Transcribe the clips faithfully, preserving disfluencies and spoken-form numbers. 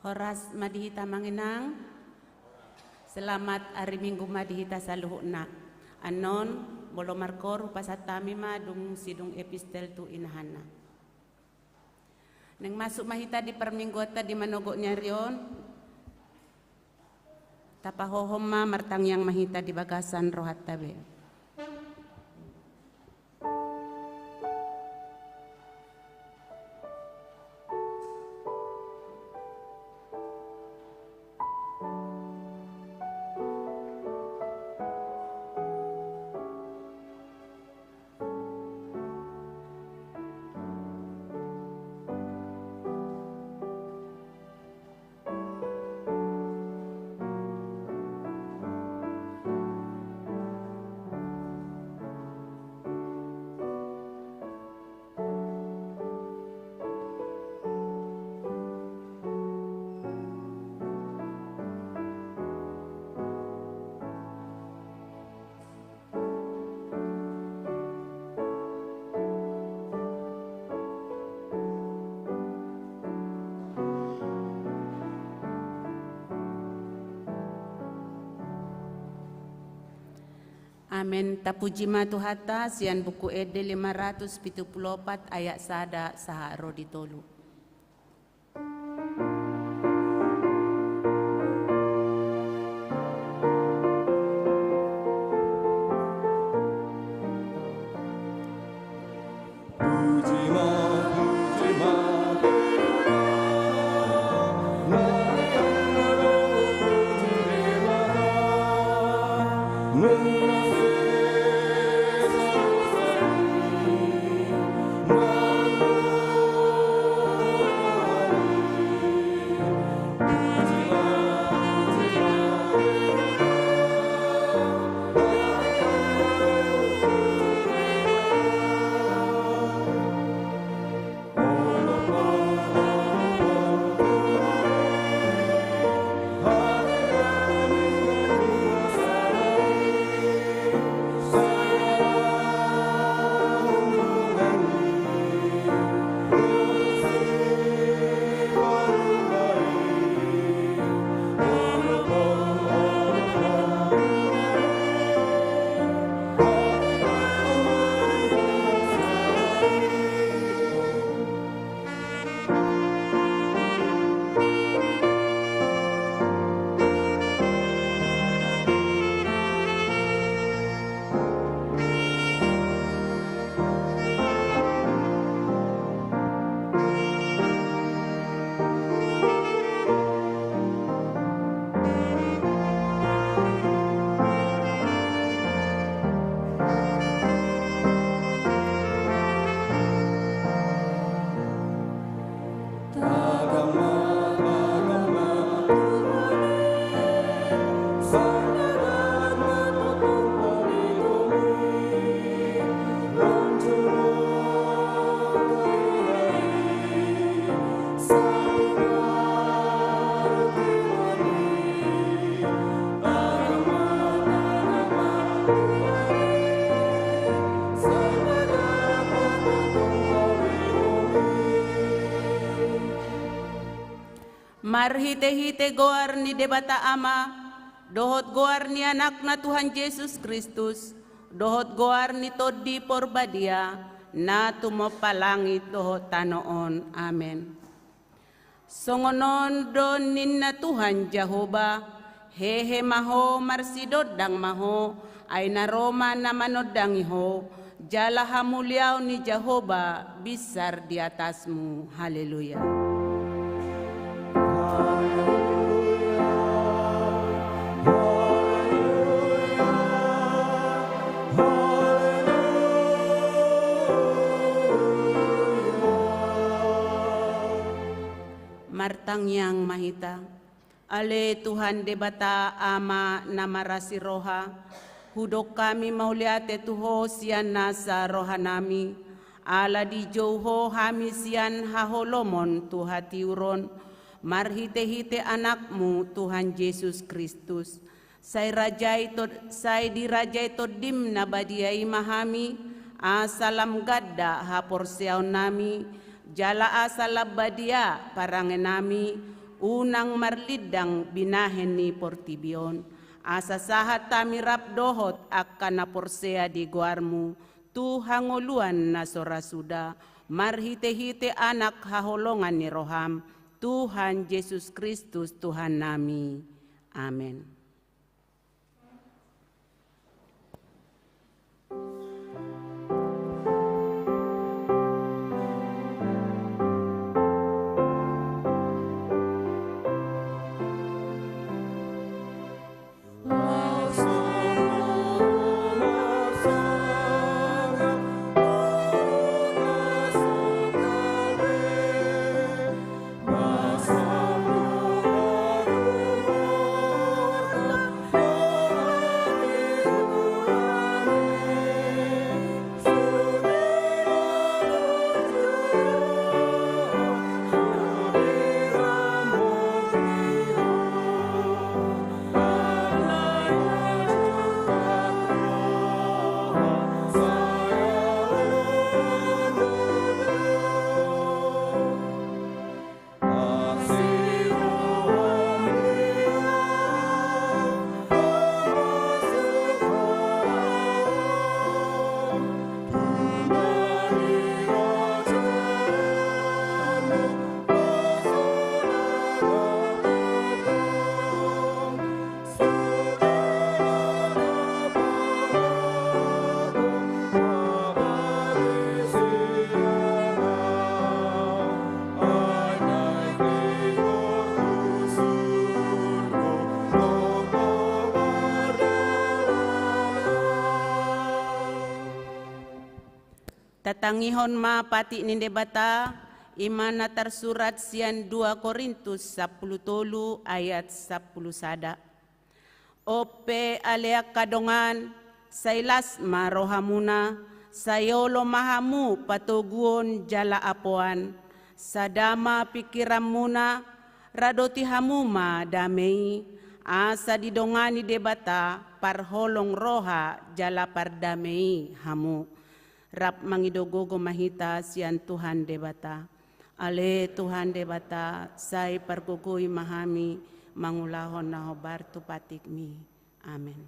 Horas ma di hita amang inang. Selamat ari Minggu ma di hita saluhutna. Annon, molo markoor hupasahat hami ma dung sidung epistel tu ina Hanna. Naeng masuk ma hita di parmingguanta di manogot ni ari on. Tapahohom ma, martangiang ma hita di bagasan rohanta be. Amen. Tapuji ma Tuhanta, sian Buku Ende lima ratus pitu pulu opat ayat sada sahat ro di tolu. Marhitehite goar ni Debata Ama, dohot goar ni Anakna Tuhan Jesus Kristus, dohot goar ni Tondi Porbadia, na tumompa langit dohot tano on. Amen. Songon on do ninna Tuhan Jahowa, hehe ma ho, marsidondang ma ho, ai na ro ma na manondangi ho, jala hamuliaon ni Jahowa binsar di atasmu. Haleluya. Martangiang ma hita. Ale Tuhan Debata Ama na marasi roha, hudok hami mauliate tu Ho sian nasa rohanami, ala dijou Ho hami sian haholomon tu hatiuron, marhitehite Anakmu Tuhan Jesus Kristus. Sai rajai tod-, sai dirajai Tondim na badia i ma hami, asa lam ganda haporseaonnami, jala asa lam badia parangenami, unang marlindang binahen ni portibi on, asa sahat hami rap dohot angka na porsea di goarmu tu hangoluan na so ra suda, marhitehite Anak haholongan ni roham, Tuhan Jesus Kristus Tuhannami. Amen. Tatangihon ma patik ni Debata, i ma na tarsurat sian dua Korintus sampulu tolu ayat sampulu sada. On pe ale angka dongan, sai las ma rohamuna, sai olo ma hamu patoguon jala apoan, sada ma pingkiranmuna, radoti hamu ma dame i, asa didongani Debata parholong roha jala pardame i hamu. Rap mangido gogo ma hita sian Tuhan Debata. Ale Tuhan Debata, sai pargogoi ma hami mangulahon na hombar tu patikmi. Amen.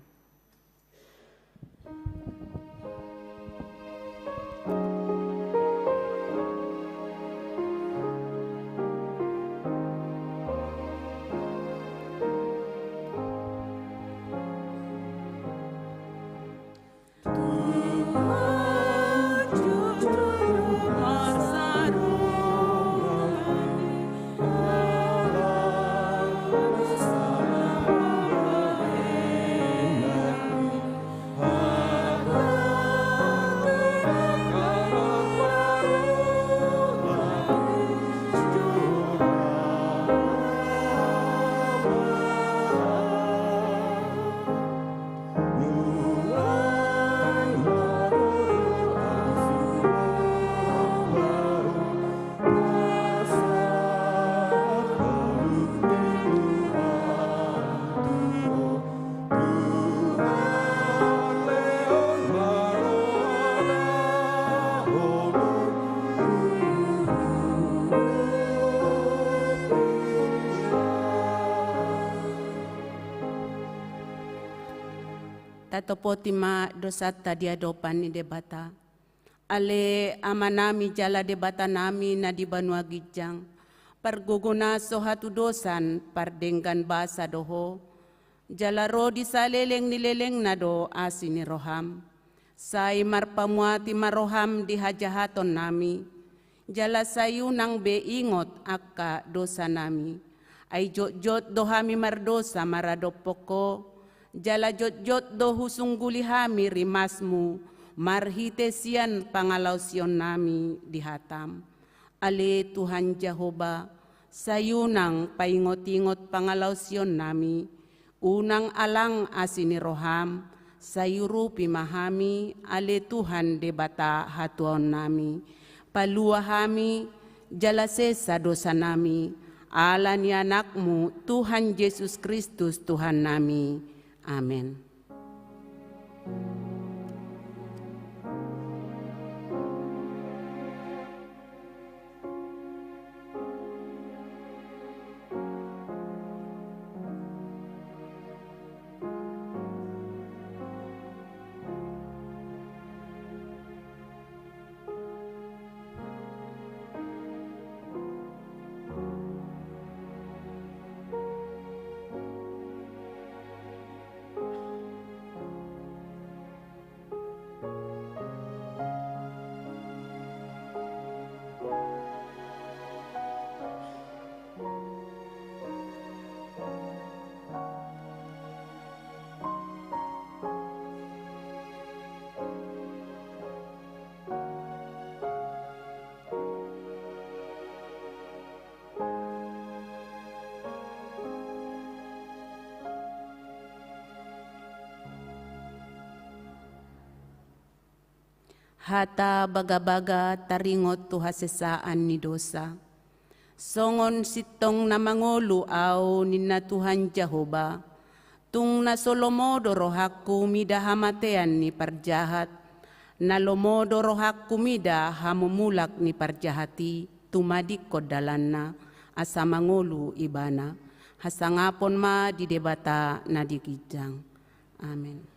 Tatopoti ma dosanta di adopan ni Debata. Ale Amanami jala Debatanami na di banua ginjang, pargogona so hatudosan pardenggan basa do Ho, jala ro di saleleng ni lelengna do asi ni roham. Sai marpamuati ma roham di hajahatonnami, jala sai unang be ingot angka dosanami. Ai jotjot do hami mardosa maradophon Ho, jala jotjot do husungguli hami rimasmu marhite sian pangalaosionnami di hatam. Ale Tuhan Jahowa, sai unang paingotingot pangalaosionnami, unang alang asi ni roham, sai urupi ma hami, ale Tuhan Debata hatuaonnami. Palua hami, jala sesa dosanami, ala ni Anakmu, Tuhan Jesus Kristus, Tuhannami. Amen. Hata bagabaga taringot tu hasesaan ni dosa. Songon sintong na mangolu au, ninna Tuhan Jahowa, tung na so lomo do rohangku mida hamatean ni parjahat, na lomo do rohangku mida hamumulak ni parjahat i, tumadingkon dalanna, asa mangolu ibana. Hasangapon ma di Debata na di ginjang. Amen.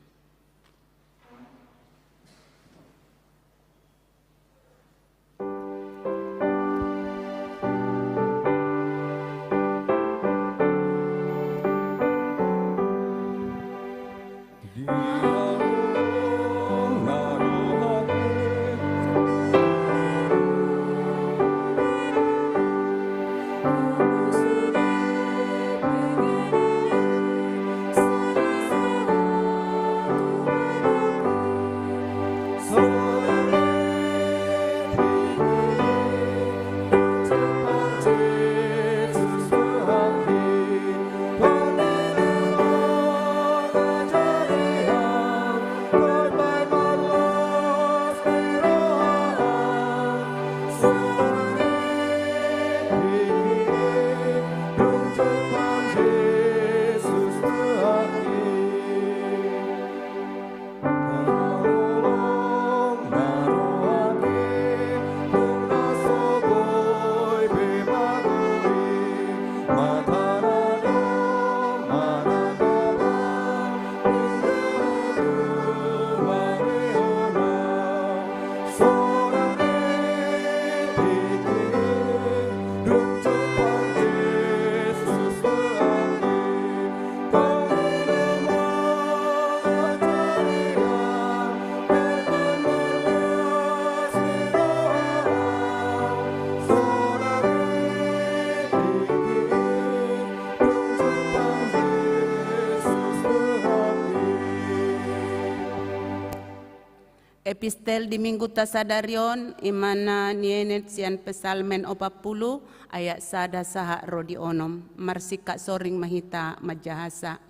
Epistel di Minggunta sadari on, ima na nienet sian Psalmen opat pulu, ayat sada sahat ro di onom. Marsingkat soring ma hita manjahasa.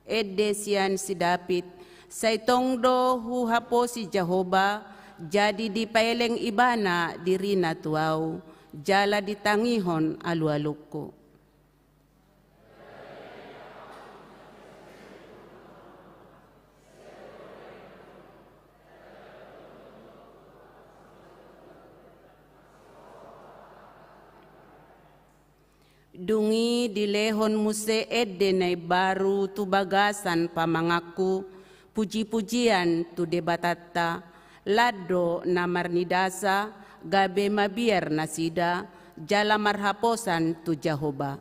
Ende sian si David. Sai tong do huhaposi Jahowa, jadi dipaeleng ibana dirina tu au, jala ditangihon alualungku. Dung i dilehon muse ende na imbaru tu bagasan pamanganku, pujipujian tu Debatanta. Lan do na marnidasa, gabe mabiar nasida, jala marhaposan tu Jahowa.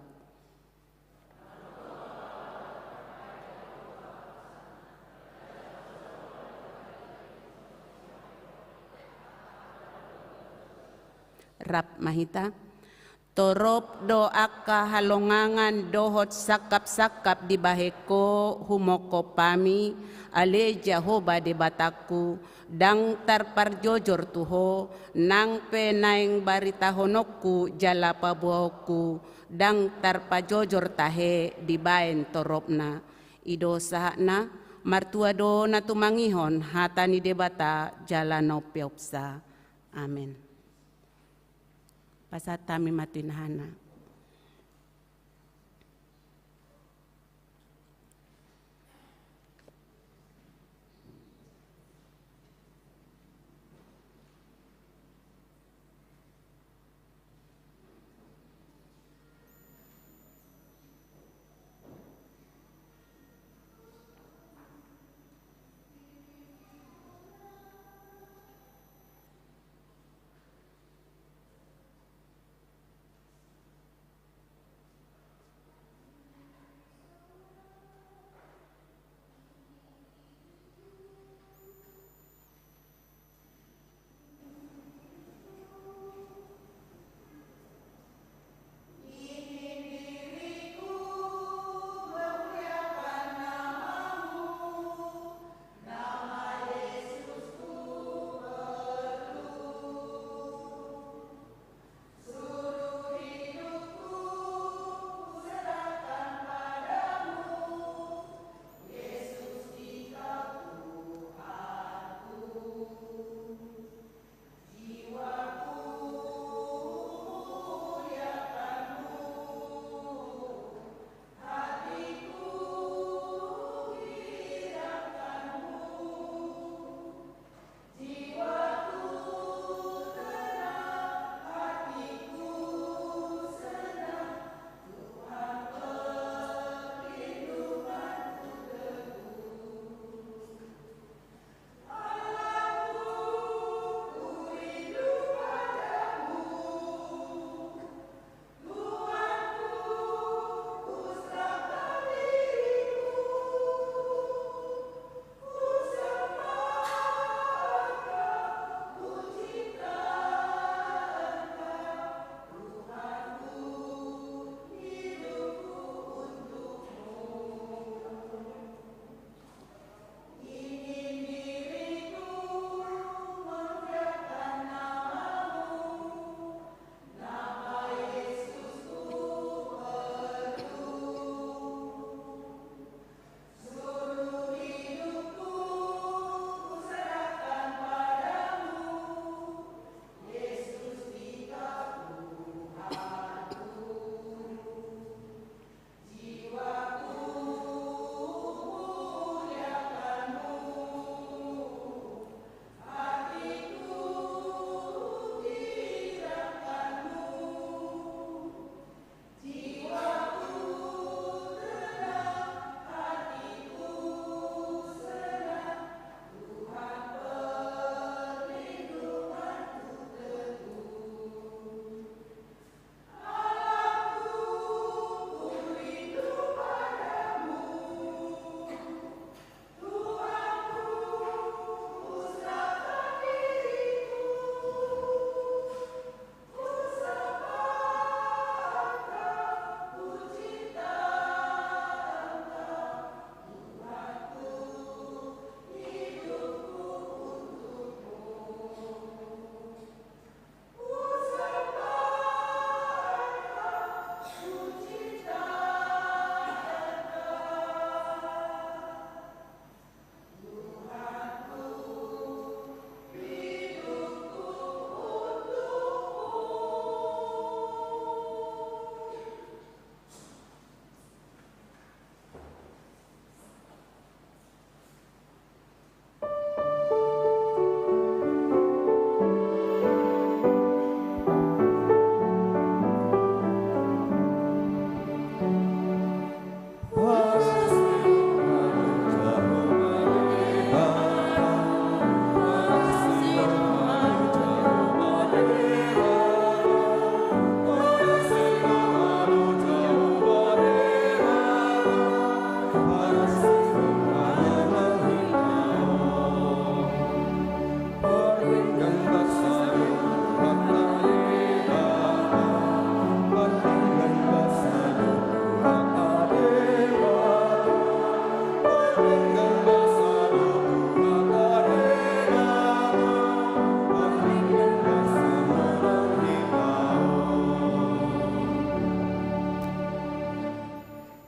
Rap ma hita. Torop do angka halongangan dohot sangkapsangkap dibahen Ho humongkop hami, ale Jahowa Debatangku, ndang tarparjojor tu Ho, nang pe naeng baritahononku jala paboaonku, ndang tarpajojor tahe dibahen toropna. I do sahatna. Martua do na tumangihon hata ni Debata jala na umpeopsa. Amen. Pasahat hami ma tu inahana.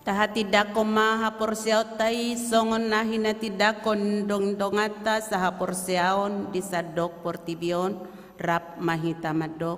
Tahatindangkon ma haporseaonta i songon na hinatindangkon dongdonganta sahaporseaon di sandok portibi on, rap ma hita mandok: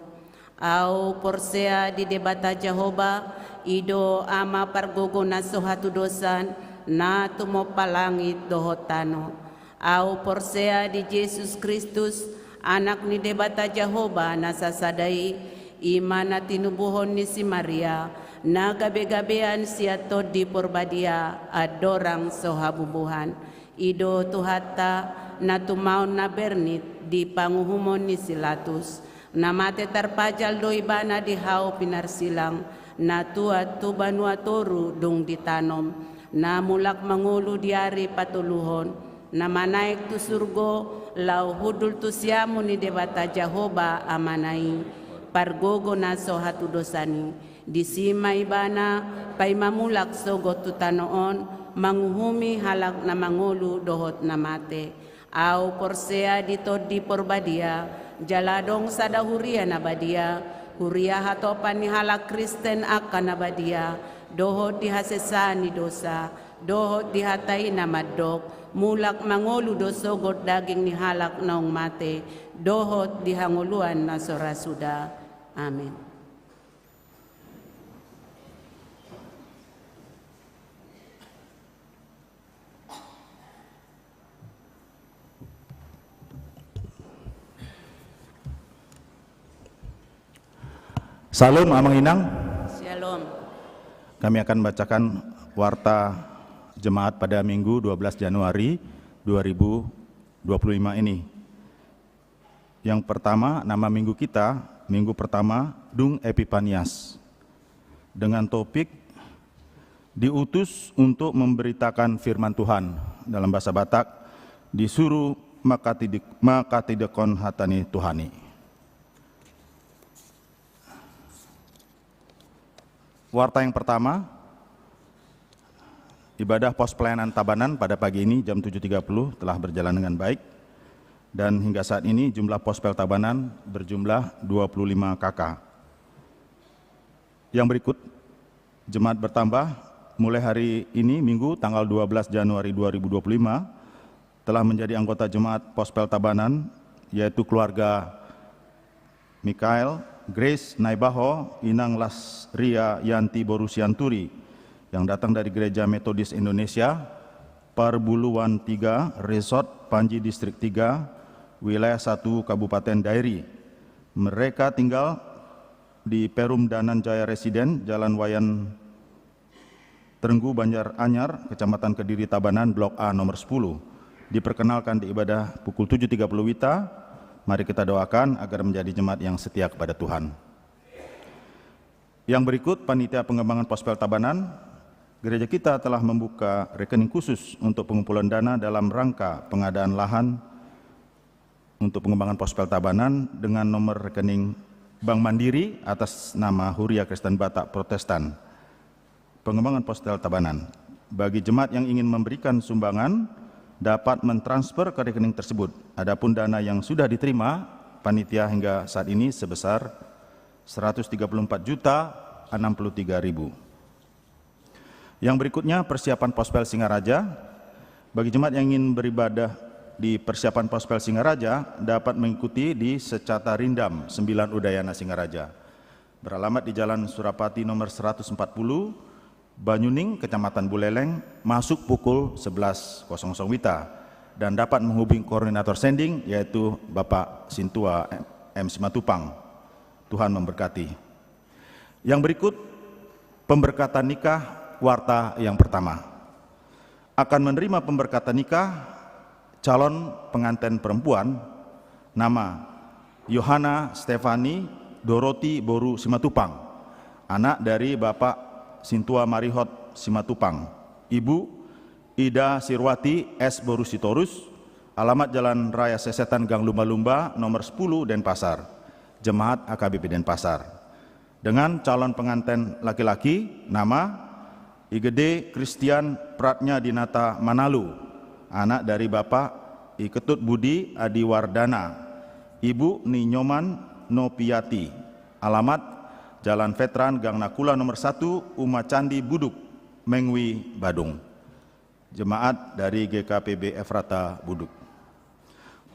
Ahu porsea di Debata Jahowa, i do Ama pargogo na so hatudosan, na tumompa langit dohot tano. Ahu porsea di Jesus Kristus, Anak ni Debata Jahowa na sasada i, i ma na tinubuhon ni si Maria, na gabegabean sian Tondi Porbadia, andorang so habubuhan. I do Tuhanta, na tumaon na bernit di panguhumon ni si Latus, na mate tarpajal do Ibana di hau pinarsilang, na tuat tu banua toru dung ditanom, na mulak mangolu di ari patoluhon, na manaek tu surgo, laho hundul tu siamun ni Debata Jahowa Amana i, pargogo na so hatudosan i. Disi ma Ibana paima mulak sogot tu tano on, manguhumi halak na mangolu dohot na mate. Ahu porsea di Tondi Porbadia, jala adong sada huria na badia, huria hatopan ni halak Kristen angka na badia, dohot di hasesaan ni dosa, dohot di hata i na mandok: Mulak mangolu do sogot daging ni halak naung mate, dohot di hangoluan na so ra suda. Amen. Syalom, Amang Inang. Syalom. Kami akan bacakan warta jemaat pada Minggu dua belas Januari dua ribu dua puluh lima ini. Yang pertama, nama minggu kita, minggu pertama, Dung Epipanias. Dengan topik, diutus untuk memberitakan firman Tuhan. Dalam bahasa Batak, disuruh makatindangkon hata ni Tuhan i. Warta yang pertama, ibadah pos pelayanan Tabanan pada pagi ini jam tujuh tiga puluh telah berjalan dengan baik, dan hingga saat ini jumlah pos pel Tabanan berjumlah dua puluh lima K K. Yang berikut, jemaat bertambah mulai hari ini, Minggu, tanggal dua belas Januari dua ribu dua puluh lima, telah menjadi anggota jemaat Pospel Tabanan, yaitu keluarga Mikael, Grace Naibaho, Inang Lasria Yanti boru Sianturi, yang datang dari Gereja Metodis Indonesia, Parbuluan tiga, Resort Panji, Distrik tiga, Wilayah satu, Kabupaten Dairi. Mereka tinggal di Perum Dananjaya Residen, Jalan Wayan Trenggu, Banjar Anyar, Kecamatan Kediri, Tabanan, Blok A, nomor sepuluh. Diperkenalkan di ibadah pukul tujuh tiga puluh WITA. Mari kita doakan agar menjadi jemaat yang setia kepada Tuhan. Yang berikut, panitia pengembangan Pospel Tabanan. Gereja kita telah membuka rekening khusus untuk pengumpulan dana dalam rangka pengadaan lahan untuk pengembangan Pospel Tabanan dengan nomor rekening Bank Mandiri atas nama Huria Kristen Batak Protestan. Pengembangan Pospel Tabanan. Bagi jemaat yang ingin memberikan sumbangan, dapat mentransfer ke rekening tersebut. Adapun dana yang sudah diterima panitia hingga saat ini sebesar seratus tiga puluh empat juta enam puluh tiga ribu. Yang berikutnya, persiapan Pospel Singaraja. Bagi jemaat yang ingin beribadah di persiapan Pospel Singaraja, dapat mengikuti di Secata Rindam, Sembilan Udayana Singaraja. Beralamat di Jalan Surapati nomor seratus empat puluh, Banyuning, Kecamatan Buleleng, masuk pukul sebelas kosong kosong WITA, dan dapat menghubungi koordinator sending, yaitu Bapak Sintua M. Simatupang. Tuhan memberkati. Yang berikut, pemberkatan nikah, warta yang pertama. Akan menerima pemberkatan nikah calon pengantin perempuan, nama Yohana Stefani Doroti boru Simatupang, anak dari Bapak Sintua Marihot Simatupang, Ibu Ida Sirwati S boru Sitorus, alamat Jalan Raya Sesetan, Gang Lumba-Lumba, nomor sepuluh, Denpasar. Jemaat A K B P Denpasar. Dengan calon pengantin laki-laki, nama I G D Christian Pratnya Dinata Manalu, anak dari Bapak I Ketut Budi Adiwardana, Ibu Ni Nyoman Nopiati, alamat Jalan Veteran, Gang Nakula nomor satu, Uma Candi, Buduk. Mengwi Badung. Jemaat dari G K P B Efrata Buduk.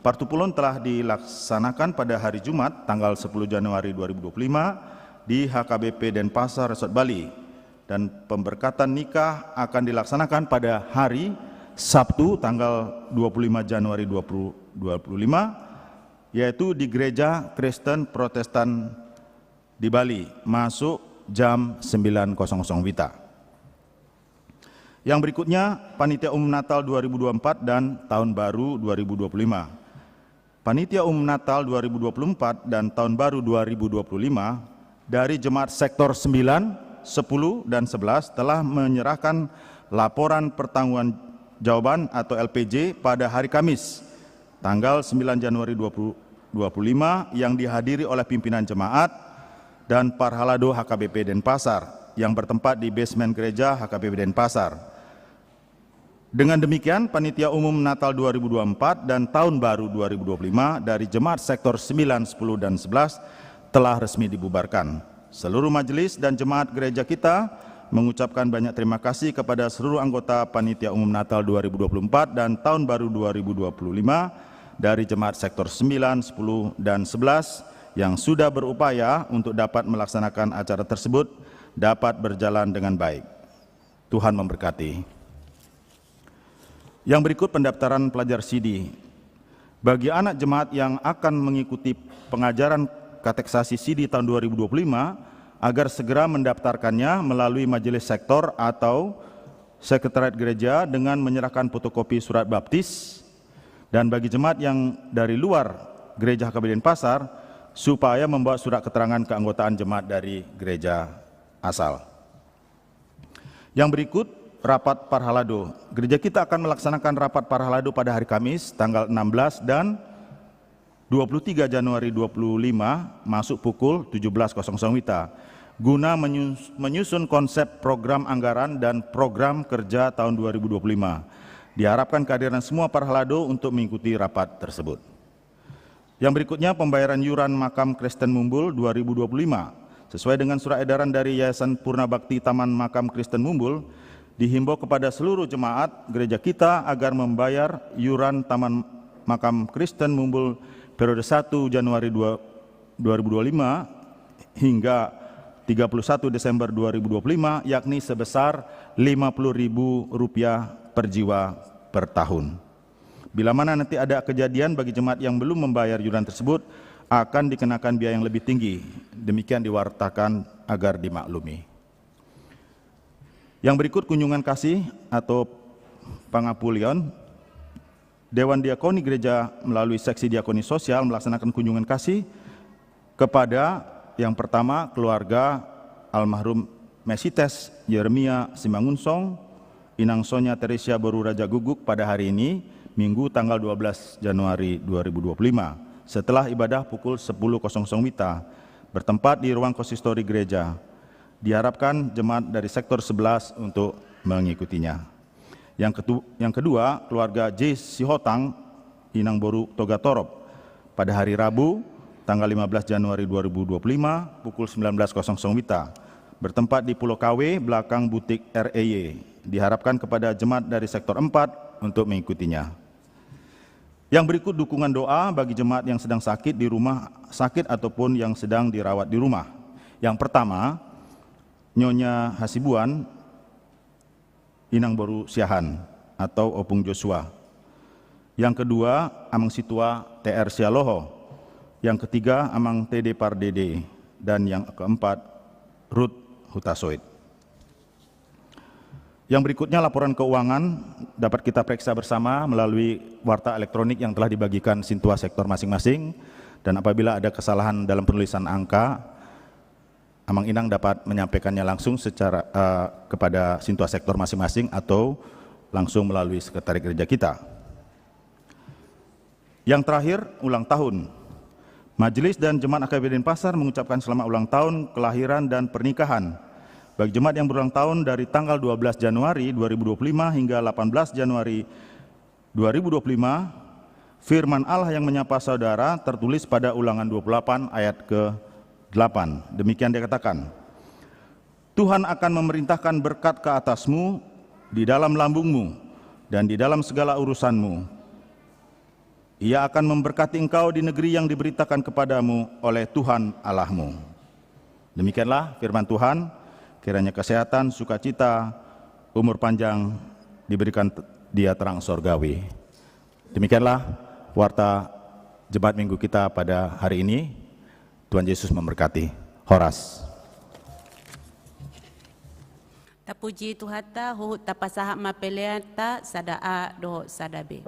Partupulon telah dilaksanakan pada hari Jumat, tanggal sepuluh Januari dua ribu dua puluh lima, di H K B P Denpasar Resort Bali, dan pemberkatan nikah akan dilaksanakan pada hari Sabtu, tanggal dua puluh lima Januari dua ribu dua puluh lima, yaitu di Gereja Kristen Protestan di Bali, masuk jam sembilan kosong kosong WITA. Yang berikutnya, Panitia Umum Natal dua ribu dua puluh empat dan Tahun Baru dua ribu dua puluh lima. Panitia Umum Natal dua ribu dua puluh empat dan Tahun Baru dua ribu dua puluh lima dari Jemaat Sektor sembilan, sepuluh, dan sebelas telah menyerahkan laporan pertanggungjawaban atau L P J pada hari Kamis, tanggal sembilan Januari dua ribu dua puluh lima, yang dihadiri oleh pimpinan jemaat dan parhalado H K B P Denpasar yang bertempat di basement gereja H K B P Denpasar. Dengan demikian, Panitia Umum Natal dua ribu dua puluh empat dan Tahun Baru dua ribu dua puluh lima dari Jemaat Sektor sembilan, sepuluh, dan sebelas telah resmi dibubarkan. Seluruh majelis dan jemaat gereja kita mengucapkan banyak terima kasih kepada seluruh anggota Panitia Umum Natal dua ribu dua puluh empat dan Tahun Baru dua ribu dua puluh lima dari Jemaat Sektor sembilan, sepuluh, dan sebelas yang sudah berupaya untuk dapat melaksanakan acara tersebut dapat berjalan dengan baik. Tuhan memberkati. Yang berikut pendaftaran pelajar sidi. Bagi anak jemaat yang akan mengikuti pengajaran kateksasi sidi tahun dua ribu dua puluh lima, agar segera mendaftarkannya melalui majelis sektor atau sekretariat gereja dengan menyerahkan fotokopi surat baptis. Dan bagi jemaat yang dari luar gereja H K B P Denpasar, supaya membawa surat keterangan keanggotaan jemaat dari gereja asal. Yang berikut, rapat parhalado. Gereja kita akan melaksanakan rapat parhalado pada hari Kamis, tanggal enam belas dan dua puluh tiga Januari dua puluh lima, masuk pukul tujuh belas kosong kosong WITA, guna menyus-, menyusun konsep program anggaran dan program kerja tahun dua ribu dua puluh lima. Diharapkan kehadiran semua parhalado untuk mengikuti rapat tersebut. Yang berikutnya, pembayaran yuran Makam Kristen Mumbul dua ribu dua puluh lima. Sesuai dengan surat edaran dari Yayasan Purna Bakti Taman Makam Kristen Mumbul, dihimbau kepada seluruh jemaat gereja kita agar membayar yuran Taman Makam Kristen Mumbul periode satu Januari dua, dua ribu dua puluh lima hingga tiga puluh satu Desember dua ribu dua puluh lima, yakni sebesar lima puluh ribu rupiah per jiwa per tahun. Bila mana nanti ada kejadian, bagi jemaat yang belum membayar yuran tersebut akan dikenakan biaya yang lebih tinggi. Demikian diwartakan agar dimaklumi. Yang berikut kunjungan kasih atau pangapulion. Dewan Diakoni Gereja melalui Seksi Diakoni Sosial melaksanakan kunjungan kasih kepada, yang pertama, keluarga almarhum Mesites Yeremia Simangunsong, Inang Sonya Teresia boru Raja Guguk, pada hari ini, Minggu, tanggal dua belas Januari dua ribu dua puluh lima, setelah ibadah pukul sepuluh kosong kosong WITA, bertempat di ruang konsistori gereja. Diharapkan jemaat dari sektor sebelas untuk mengikutinya. Yang ketu-, yang kedua, keluarga J Sihotang, Inang boru Togatorop, pada hari Rabu, tanggal lima belas Januari dua ribu dua puluh lima, pukul sembilan belas kosong kosong WITA, bertempat di Pulau Kawe, belakang butik R E Y. Diharapkan kepada jemaat dari sektor empat untuk mengikutinya. Yang berikut dukungan doa bagi jemaat yang sedang sakit di rumah sakit ataupun yang sedang dirawat di rumah. Yang pertama, Nyonya Hasibuan, Inang boru Siahaan atau Opung Joshua. Yang kedua, Amang Situa T R Sialoho. Yang ketiga, Amang T D Pardede. Dan yang keempat, Ruth Hutasoit. Yang berikutnya, laporan keuangan dapat kita periksa bersama melalui warta elektronik yang telah dibagikan sintua sektor masing-masing. Dan apabila ada kesalahan dalam penulisan angka, Amang Inang dapat menyampaikannya langsung secara, eh, kepada sintua sektor masing-masing atau langsung melalui sekretariat gereja kita. Yang terakhir, ulang tahun. Majelis dan Jemaat H K B P Denpasar mengucapkan selamat ulang tahun kelahiran dan pernikahan bagi jemaat yang berulang tahun dari tanggal dua belas Januari dua ribu dua puluh lima hingga delapan belas Januari dua ribu dua puluh lima. Firman Allah yang menyapa saudara tertulis pada Ulangan dua puluh delapan ayat ke delapan. Demikian dikatakan, Tuhan akan memerintahkan berkat ke atasmu, di dalam lambungmu, dan di dalam segala urusanmu. Ia akan memberkati engkau di negeri yang diberitakan kepadamu oleh Tuhan Allahmu. Demikianlah firman Tuhan, kiranya kesehatan, sukacita, umur panjang diberikan t-, dia terang sorgawi. Demikianlah warta Jemaat Minggu kita pada hari ini. Tuhan Yesus memberkati. Horas. Tapuji Tuhanta, huhut tapasahat ma peleanta sada A dohot sada B.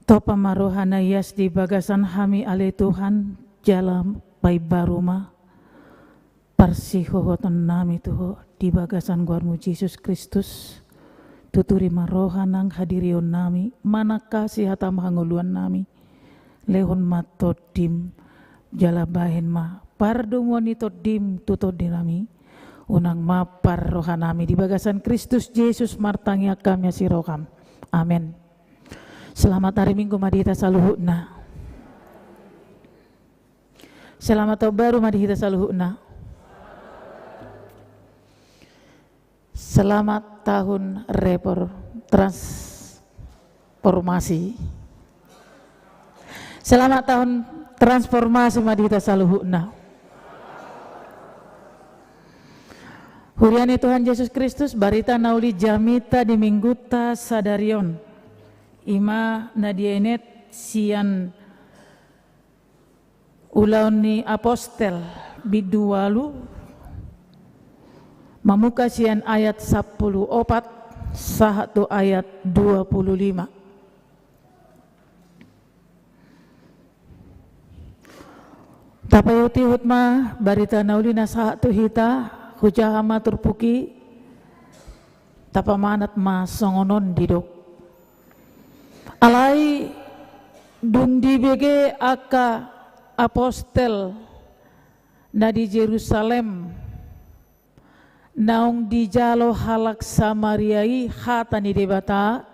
Tompa ma roha na ias di bagasan hami ale Tuhan, jala paimbaru ma parsihohotonnami tu Ho di bagasan goarMu Jesus Kristus. Tuturi ma roha nang hadirionnami, manangkasi hataM hangoluannami. Lehon ma TondiM, jala bahen ma pardomuan ni TondiM tu tondinami. Unang mampar rohanami. Di bagasan Kristus Jesus martangiang hami asi rohaM. Amen. Selamat hari Minggu ma di hita saluhutna. Selamat tahun baru ma di hita saluhutna. Selamat tahun repor-, transformasi. Selamat tahun transformasi ma di hita saluhutna. Huria ni Tuhan Jesus Kristus, barita na uli jamita di Mingguta sadari on, i ma na dienet sian Ulaon ni Apostel, bindu ualu, mamungka sian ayat sampulu opat sahat tu ayat dua pulu lima. Tapaihutihut ma barita na uli na sahat tu hita, hujaha ma turpuk i, tapamanat ma songon on didok. Alai dung dibege angka apostel na di Jerusalem, naung dijalo halak Samaria i hata ni Debata,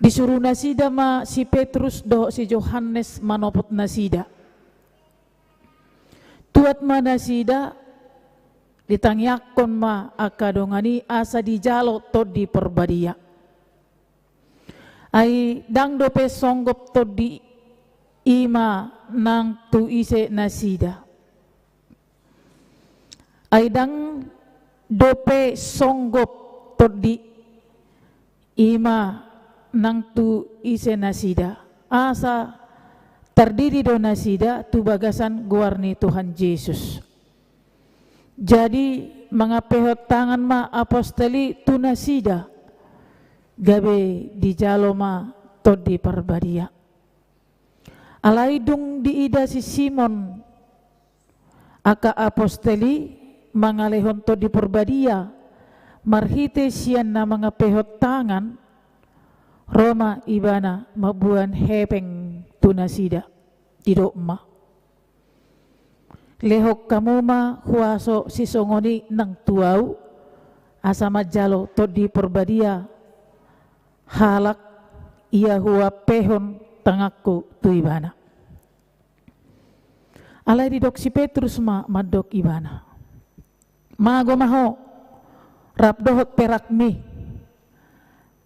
disuru nasida ma si Petrus dohot si Johannes manopot nasida. Tuat ma nasida, ditangiangkon ma angka dongan i asa dijalo Tondi Parbadia. Ai ndang dope songgop tondi i ma nang tu ise nasida. Ai ndang dope songgop tondi i ma nang tu ise nasida. Asa tardidi do nasida tu bagasan goar ni Tuhan Jesus. Jadi mangampehon tangan ma apostel i tu nasida, gabe dijalo ma Tondi Parbadia. Alai dung diida si Simon angka apostel i mangalehon Tondi Parbadia marhite sian na mangampehon tangan, ro ma ibana mamboan hepeng tu nasida, didok ma: Lehon hamu ma huaso sisongon i nang tu ahu, asa manjalo Tondi Parbadia halak ia huampehon tanganku tu ibana. Alai didok si Petrus ma mandok ibana: Mago ma ho, rap dohot perakmi.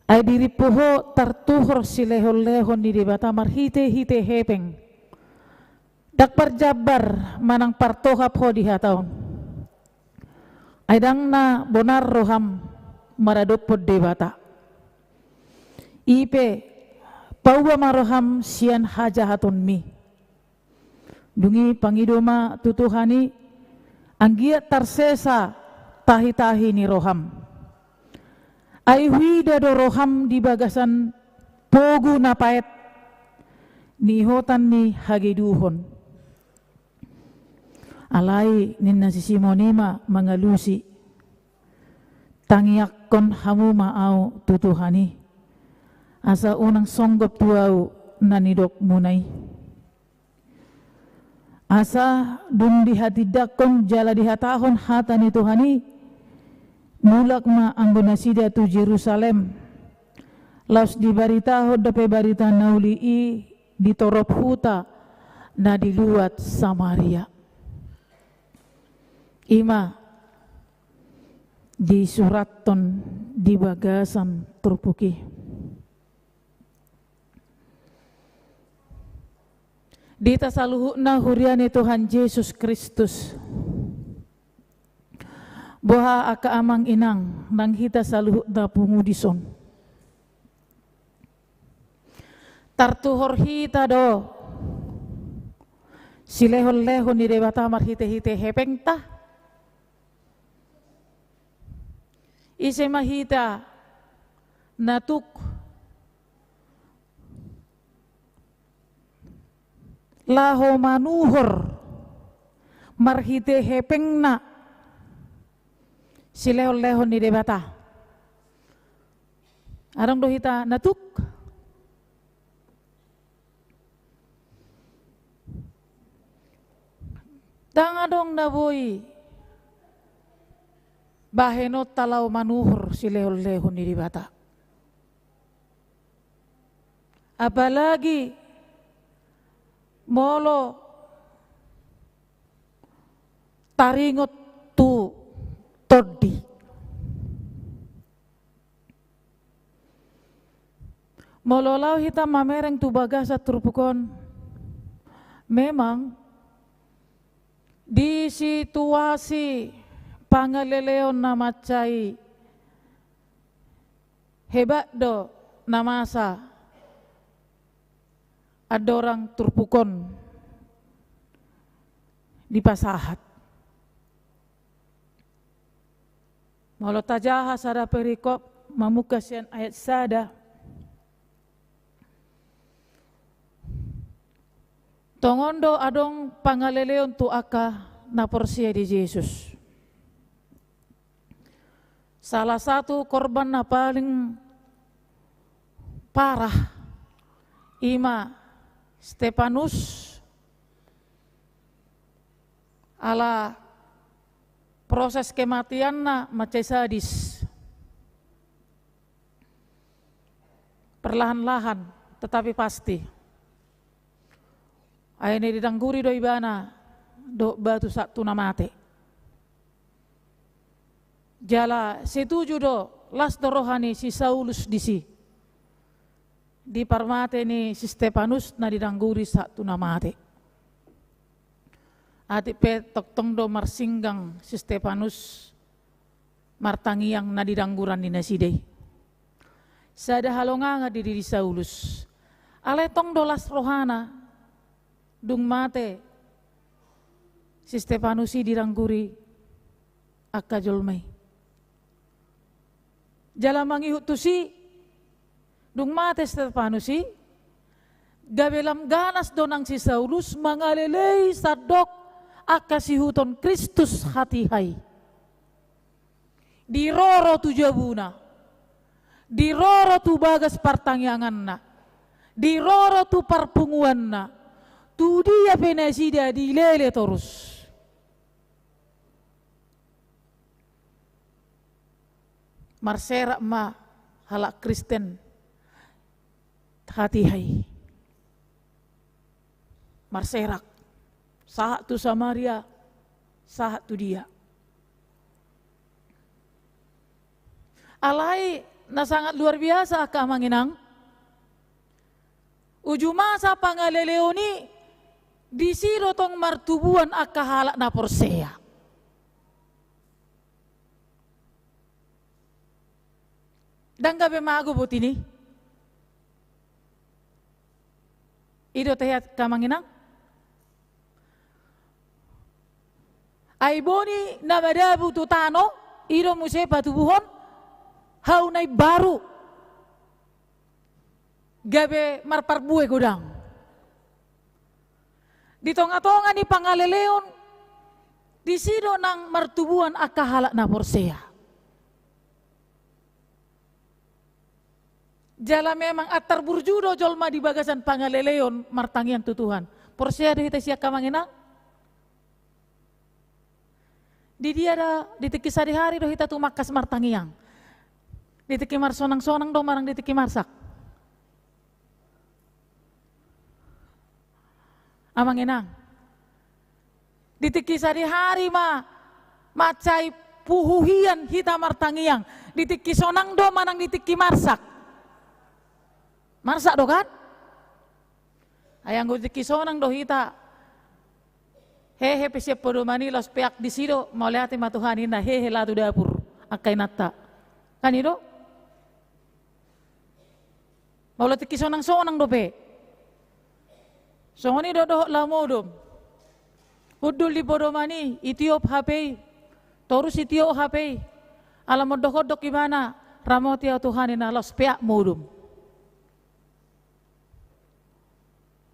Ai dirimpu ho tartuhor silehonlehon ni Debata marhitehite hepeng. Ndang parjambar manang partohap ho di hata on. Ai ndang na bonar roham maradophon Debata. I pe, paubah ma roham sian hajahatonmi. Dung i pangido ma tu Tuhan i, anggiat tarsesa tahitahi ni roham. Ai huida do roham di bagasan pogu na paet, nihotan ni hageduhon. Alai ninna si Simon i ma mangalusi: Tangiangkon hamu ma ahu tu Tuhan i, asa unang songgop tu ahu na nidokmuna i. Asa dung dihatindangkon jala dihatahon hata ni Tuhan i, mulak ma anggo nasida tu Jerusalem, laos dibaritahon dope barita na uli i di torop huta na di luat Samaria. I ma disurathon di bagasan turpuk i. Di hita saluhutna huria ni Tuhan Jesus Kristus, boha angka amang inang nang hita saluhutna pungu dison. Tartuhor hita do silehon-lehon ni Debata marhite-hite hepengta? Ise ma hita na tuk laho manuhor marhite hepengna silehon-lehon ni Debata? Adong do hita na tuk? Ndang adong na boi bahenonta laho manuhor silehon-lehon ni Debata. Apalagi molo taringot tu tondi. Molo laho hita mamereng tu bagasan turpuk on, memang di situasi pangaleleon na mansai hebat do na masa andorang turpuk on dipasahat. Molo tajaha sada perikop mamungka sian ayat sada, tongon do adong pangaleleon tu angka na porsea di Jesus. Salah satu korban na paling parah ima Stefanus, ala proses kematianna mansai sadis. Perlahan-lahan, tetapi pasti. Akhirna didangguri do ibana dohot batu sahat tu na mate. Jala setuju do, las do roha ni si Saulus disi, di parmate ni si Stefanus na didangguri sahat tu na mate. Atik pe tongtong do marsinggang si Stefanus martangiang na di dangguran ni nasida i. Sada halongangan di diri Saulus. Alai tong do las rohana dung mate si Stefanus i didangguri angka jolma i. Jala mangihut tusi, dung mate Stefanus i, gabe lam ganas do nang si Saulus mangalelei sandok angka siihuthon Kristus hatiha i. Diroro tu jabuna, diroro tu bagas partangianganna, diroro tu parpunguanna, tu dia pe nasida dilele torus. Marserak ma halak Kristen hatiha i. Marserak. Sahat tu Samaria, sahat tu dia. Alai na sangat luar biasa angka amang inang. Uju masa pangaleleon i, disi do tong martubuan angka halak na porsea. Ndang gabe mago botima i. I do teat angka amang inang. Ai boni na madabu tu tano, i do muse patubuhon hau na imbaru. Gabe marparbue godang. Di tonga-tonga ni pangaleleon, disi do nang martubuan angka halak na porsea. Jala memang antar burju do jolma di bagasan pangaleleon martangiang tu Tuhan. Porsea do hita sian angka amang inang? Di dia da, di tingki sadihari do hita tumangkas martangiang? Di tingki marsonang-sonang do manang di tingki marsak? Amang inang, di tingki sadihari ma mansai puhu hian hita martangiang, di tingki sonang do manang di tingki marsak? Marsak do kan? Ai anggo di tingki sonang do hita hehe pe sian podoman i, laos peak disi do, mauliate ma Tuhan, ninna, hehe laho tu dapur angka inanta. Kan i do? Molo tingki sonang-sonang dope. Songon i do dohot laho modom. Hundul di podoman i, itiop H P i. Torus itiop H P i. Ala mondok-ondok ibana, ramoti ahu Tuhan, ninna, laos peak modom.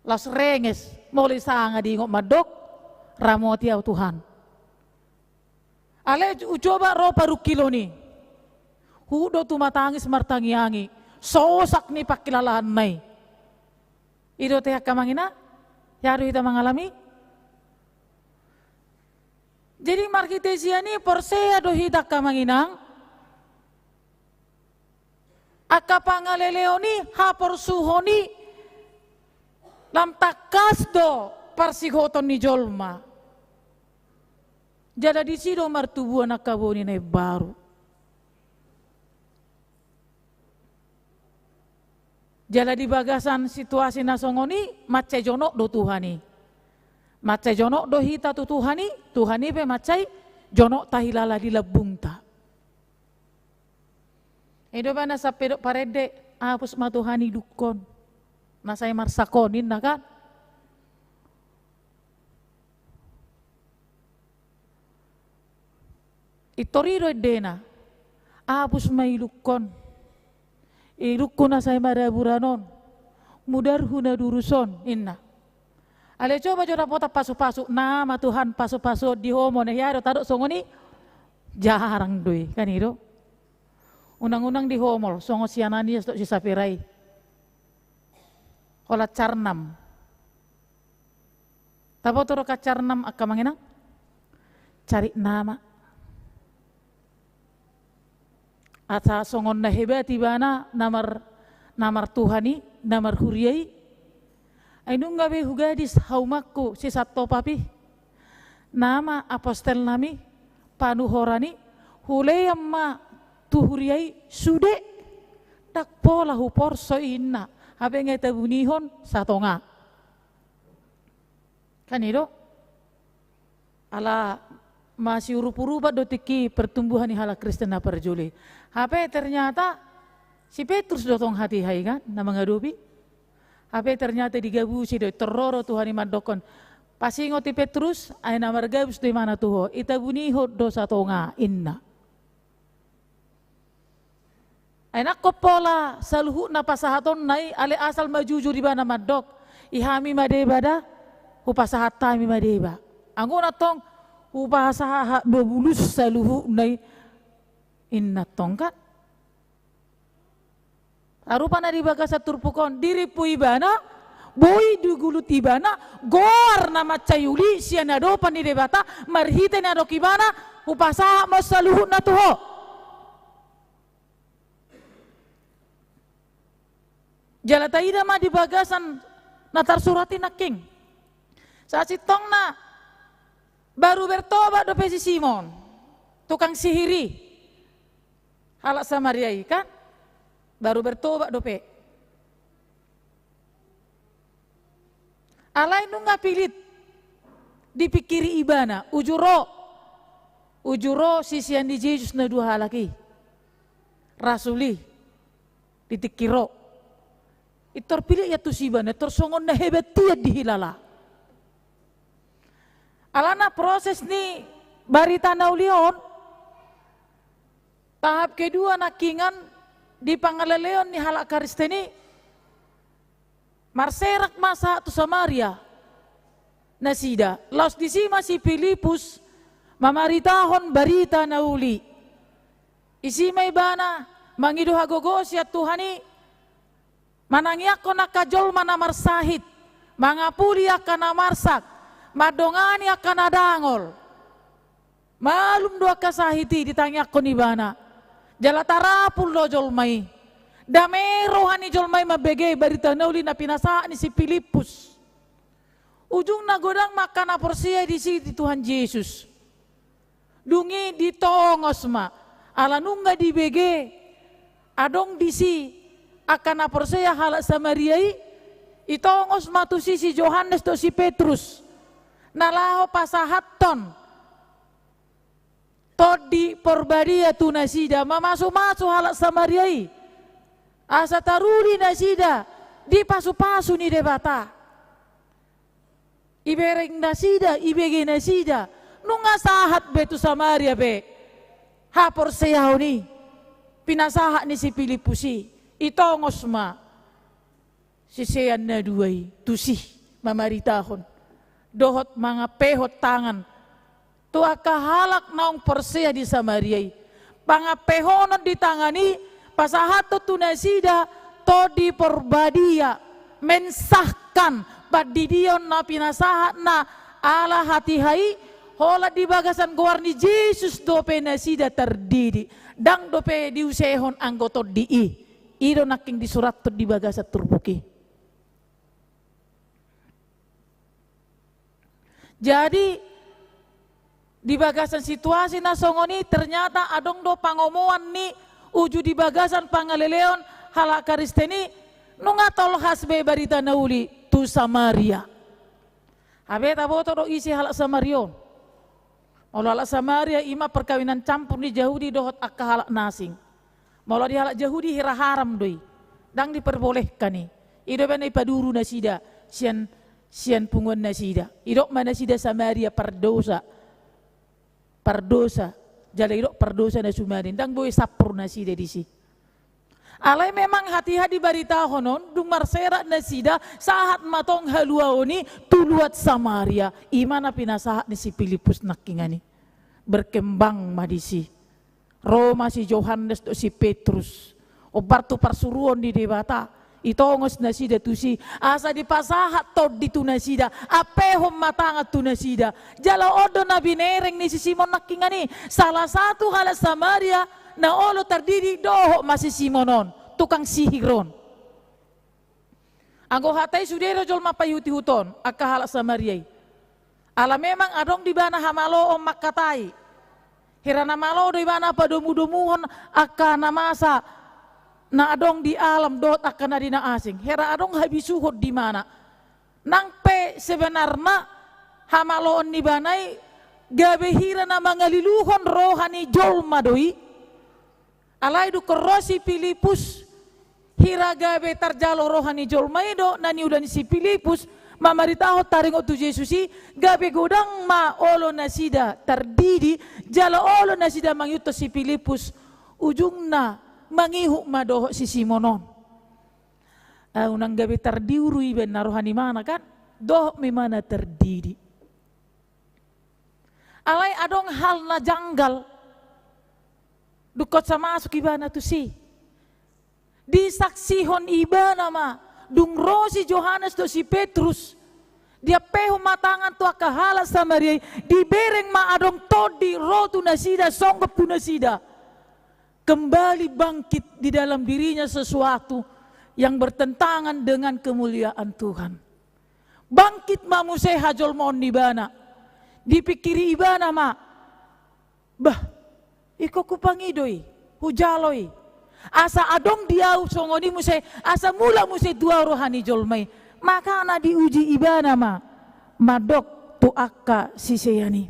Laos renges, molo i sanga diingot mandok, ramoti ahu Tuhan. Alai hucoba ro parungkilon i. Huhut do tumatangis martangiang i. Sosak ni pangkilalaanna i. I do ate angka amang inang, hea do hita mangalami. Jadi marhite sian i porsea do hita angka amang inang. Angka pangaleleon i, haporsuhon i, lam tangkas do parsihoton ni jolma. Jala disi do martubuan angka boni na imbaru. Jala di bagasan situasi na songon i, mansai jonok do Tuhan i. Mansai jonok do hita tu Tuhan i, Tuhan i pe mansai jonok tahilala di lambungta. I do ba na sampe didok parende, apus ma Tuhan idukkon na sai marsak on, ninna kan? Pintor i do endena, apus ma idukkon, idukku na sai maraburan on, mudarhu na durus on, ninna. Alai coba jo dapotan pasu-pasu, nama Tuhan pasu-pasu on di ho molo hea do tadok songon i, jarang do i, kan i do. Unang-unang di ho molo songon si Ananias dohot si Sapira i. Holan carnam. Taboto do kan carnam angka amang inang? Cari nama. Asa songon na hebat ibana na mar, na martuhan i, na marhuria i. Ai nunga be hugadis haumangku si Santo Papi. Nama apostel nami, panuhoran i, hulean ma tu huria i sude. Ndang pola huporso i, ninna. Hape nga itabunihon satonga. Kan i do? Ala masiurup-urupan do tingki pertumbuhan ni halak Kristen na parjolo i. Hape ternyata si Petrus do tong hatiha i kan, na mangadopi. Hape ternyata digabusi do i, pintor ro do Tuhan i mandokkon, pasingot i Petrus, ai na margabus do imana tu ho, itabunihon do satonga, ninna. Ai ndang pola saluhutna pasahatonna i, alai asal ma jujur ibana mandok, i hami ma deba da, hupasahat hami ma deba. Anggo na tong hupasahat babulus saluhutna i, ninna tong kan. Rupa na di bagasan turpuk on, dirimpu ibana, boi digulut ibana, goar na mansai uli sian adopan ni Debata, marhite na didok ibana, hupasahat ma on saluhutna tu ho. Jala taida ma di bagasan na tarsurat i nangkin. Sasintongna baru bertobat dope si Simon, tukang sihir i, halak Samaria i kan, baru bertobat dope. Alai nunga pilit dipingkiri ibana, uju ro, uju ro sisean ni Jesus na dua halak i, rasul i, di tingki ro. Pintor pilit iantusi ibana, pintor songon na hebat hian dihilala. Alana proses ni barita na uli on, tahap kedua nangkiningan di pangaleleon ni halak Kristen i, marserak ma sahat tu Samaria nasida, laos disi ma si Pilipus mamaritahon barita na uli. Disi ma ibana mangido hagogoon sian Tuhan i, manangiangkon angka jolma na marsahit, mangapuli angka na marsak, mandongani angka na dangol. Malum do angka sahit i ditangiangkon ibana. Jala tarapul do jolma i. Dame roha ni jolma i mambege barita na uli na pinasahat ni si Pilipus. Ujungna godang ma angka na porsea disi di Tuhan Jesus. Dung i ditongos ma, ala nunga dibege adong disi angka na porsea halak Samaria i, itongos ma tusi si Johannes dohot si Petrus, na laho pasahathon Tondi Porbadia tu nasida, mamasumasu halak Samaria i, asa taruli nasida di pasupasu ni Debata. Ibereng nasida, ibege nasida, nunga sahat be tu Samaria be haporseaon i, pinasahat ni si Pilippus i, itongos ma sisean na dua i tusi, mamaritahon dohot mangampehon tangan tu angka halak naung porsea di Samaria i. Pangampehonon di tangan i pasahathon tu nasida Tondi Porbadia, mensahkan pandidion na pinasahatna ala hatiha i, holan di bagasan goar ni Jesus dope nasida tardidi, ndang dope diusehon anggo tondi i. I do nangkin disurathon di bagasan turpuk i. Jadi, di bagasan situasi na songon i, ternyata adong do pangomoan ni uju di bagasan pangaleleon halak Kristen i, nunga tolhas be barita na uli tu Samaria. Hape taboto do ise halak Samaria on. Molo halak Samaria i ma perkawinan campur ni Jahudi dohot angka halak na asing. Molo di halak Jahudi hira haram do i, ndang diperbolehkan i. I do baen na ipaduru nasida sian, sian punguan nasida. Idok ma nasida Samaria pardosa. Pardosa. Jala idok pardosa na suman i, ndang boi sampur nasida disi. Alai memang hatiha dibaritahon on, dung marserak nasida, sahat ma tong haluaon i tu luat Samaria. I ma na pinasahat ni si Pilippus nangkiningan i. Berkembang ma disi. Ro ma si Johannes dohot si Petrus. Ombar tu parsuruon ni Debata. Itongos nasida tusi. Asa dipasahat tondi tu nasida. Ampehon ma tangan tu nasida. Jala on do na binereng ni si Simon nangkiningan i. Salah satu halak Samaria na olo tardidi dohot ma si Simon on, tukang sihir on. Anggo hata i sude do jolma paihutihut on, angka halak Samaria i. Ala memang adong di ibana hamaloon mangkatai. Hira na malo do ibana padomudomuhon angka na masa na adong di alam dohot angka na di na asing. Hira adong habisuhon di ibana. Nang pe sebenarna hamaloon ni ibana i gabe hira na mangaliluhon roha ni jolma do i. Alai dungkon ro si Pilippus, hira gabe tarjalo roha ni jolma i do na niula ni si Pilippus mamaritahon taringot tu Jesus i, gabe godang ma olo nasida tardidi, jala olo nasida mangihuthon si Pilippus, ujungna mangihut ma dohot si Simon on. Ah, unang gabe tardiuru iba ninna roha ni ibana kan, dohot ma ibana tardidi. Alai adong hal na janggal. Dungkon sa masuk ibana tusi. Disaksihon ibana ma, dung ro si Johannes dohot si Petrus, diampehon ma tangan tu angka halak Samaria i, dibereng ma adong tondi ro tu nasida, songgop tu nasida. Kembali bangkit di dalam dirinya sesuatu yang bertentangan dengan kemuliaan Tuhan. Bangkit ma muse hajolmaon ni ibana. Dipingkiri ibana ma, bah, ingkon hupangido i, hujalo i. Asa adong di ahu songon i muse, asa mulak muse tu ahu roha ni jolma i. Makana diuji ibana ma, mandok tu angka sisean i.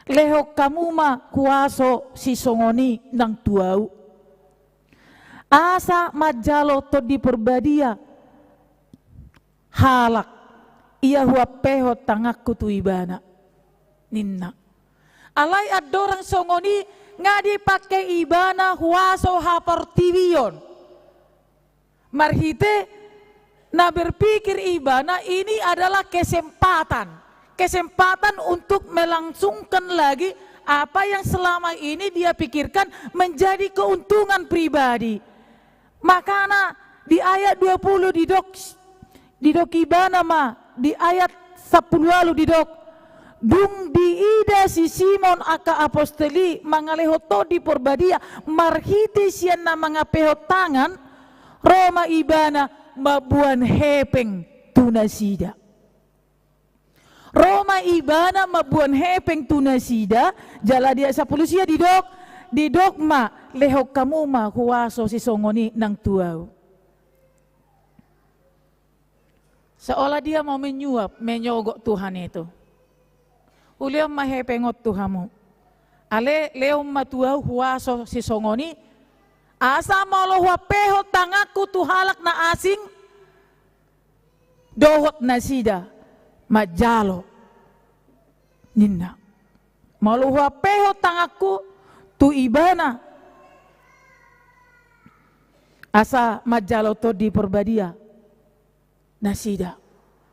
Lehon hamu ma kuaso sisongon i nang tu ahu. Asa manjalo Tondi Porbadia halak, ia huampehon tanganku tu ibana, ninna. Alai andorang songon i nga dipangke ibana huaso haportibion. Marhite na berpikir ibana ini adalah kesempatan. Kesempatan untuk melangsungkan lagi apa yang selama ini dia pikirkan menjadi keuntungan pribadi. Makana di ayat dua puluh didok, didok ibana ma, di ayat sampulu ualu didok, dung diida si Simon angka apostel i mangalehon Tondi Porbadia marhite sian na mangampehon tangan, ro ma ibana mamboan hepeng tu nasida. Ro ma ibana mamboan hepeng tu nasida, jala di ayat sampulu sia didok, didok ma, lehon hamu ma huaso sisongon i nang tu ahu. Seolah dia mau menyuap, menyogot Tuhan itu. Hulehon ma hepeng on tu hamu. Ale, lehon ma tu ahu huaso sisongon i, asa molo huampehon tanganku tu halak na asing, dohot nasida manjalo, ninna. Molo huampehon tanganku tu ibana, asa manjalo Tondi Porbadia nasida,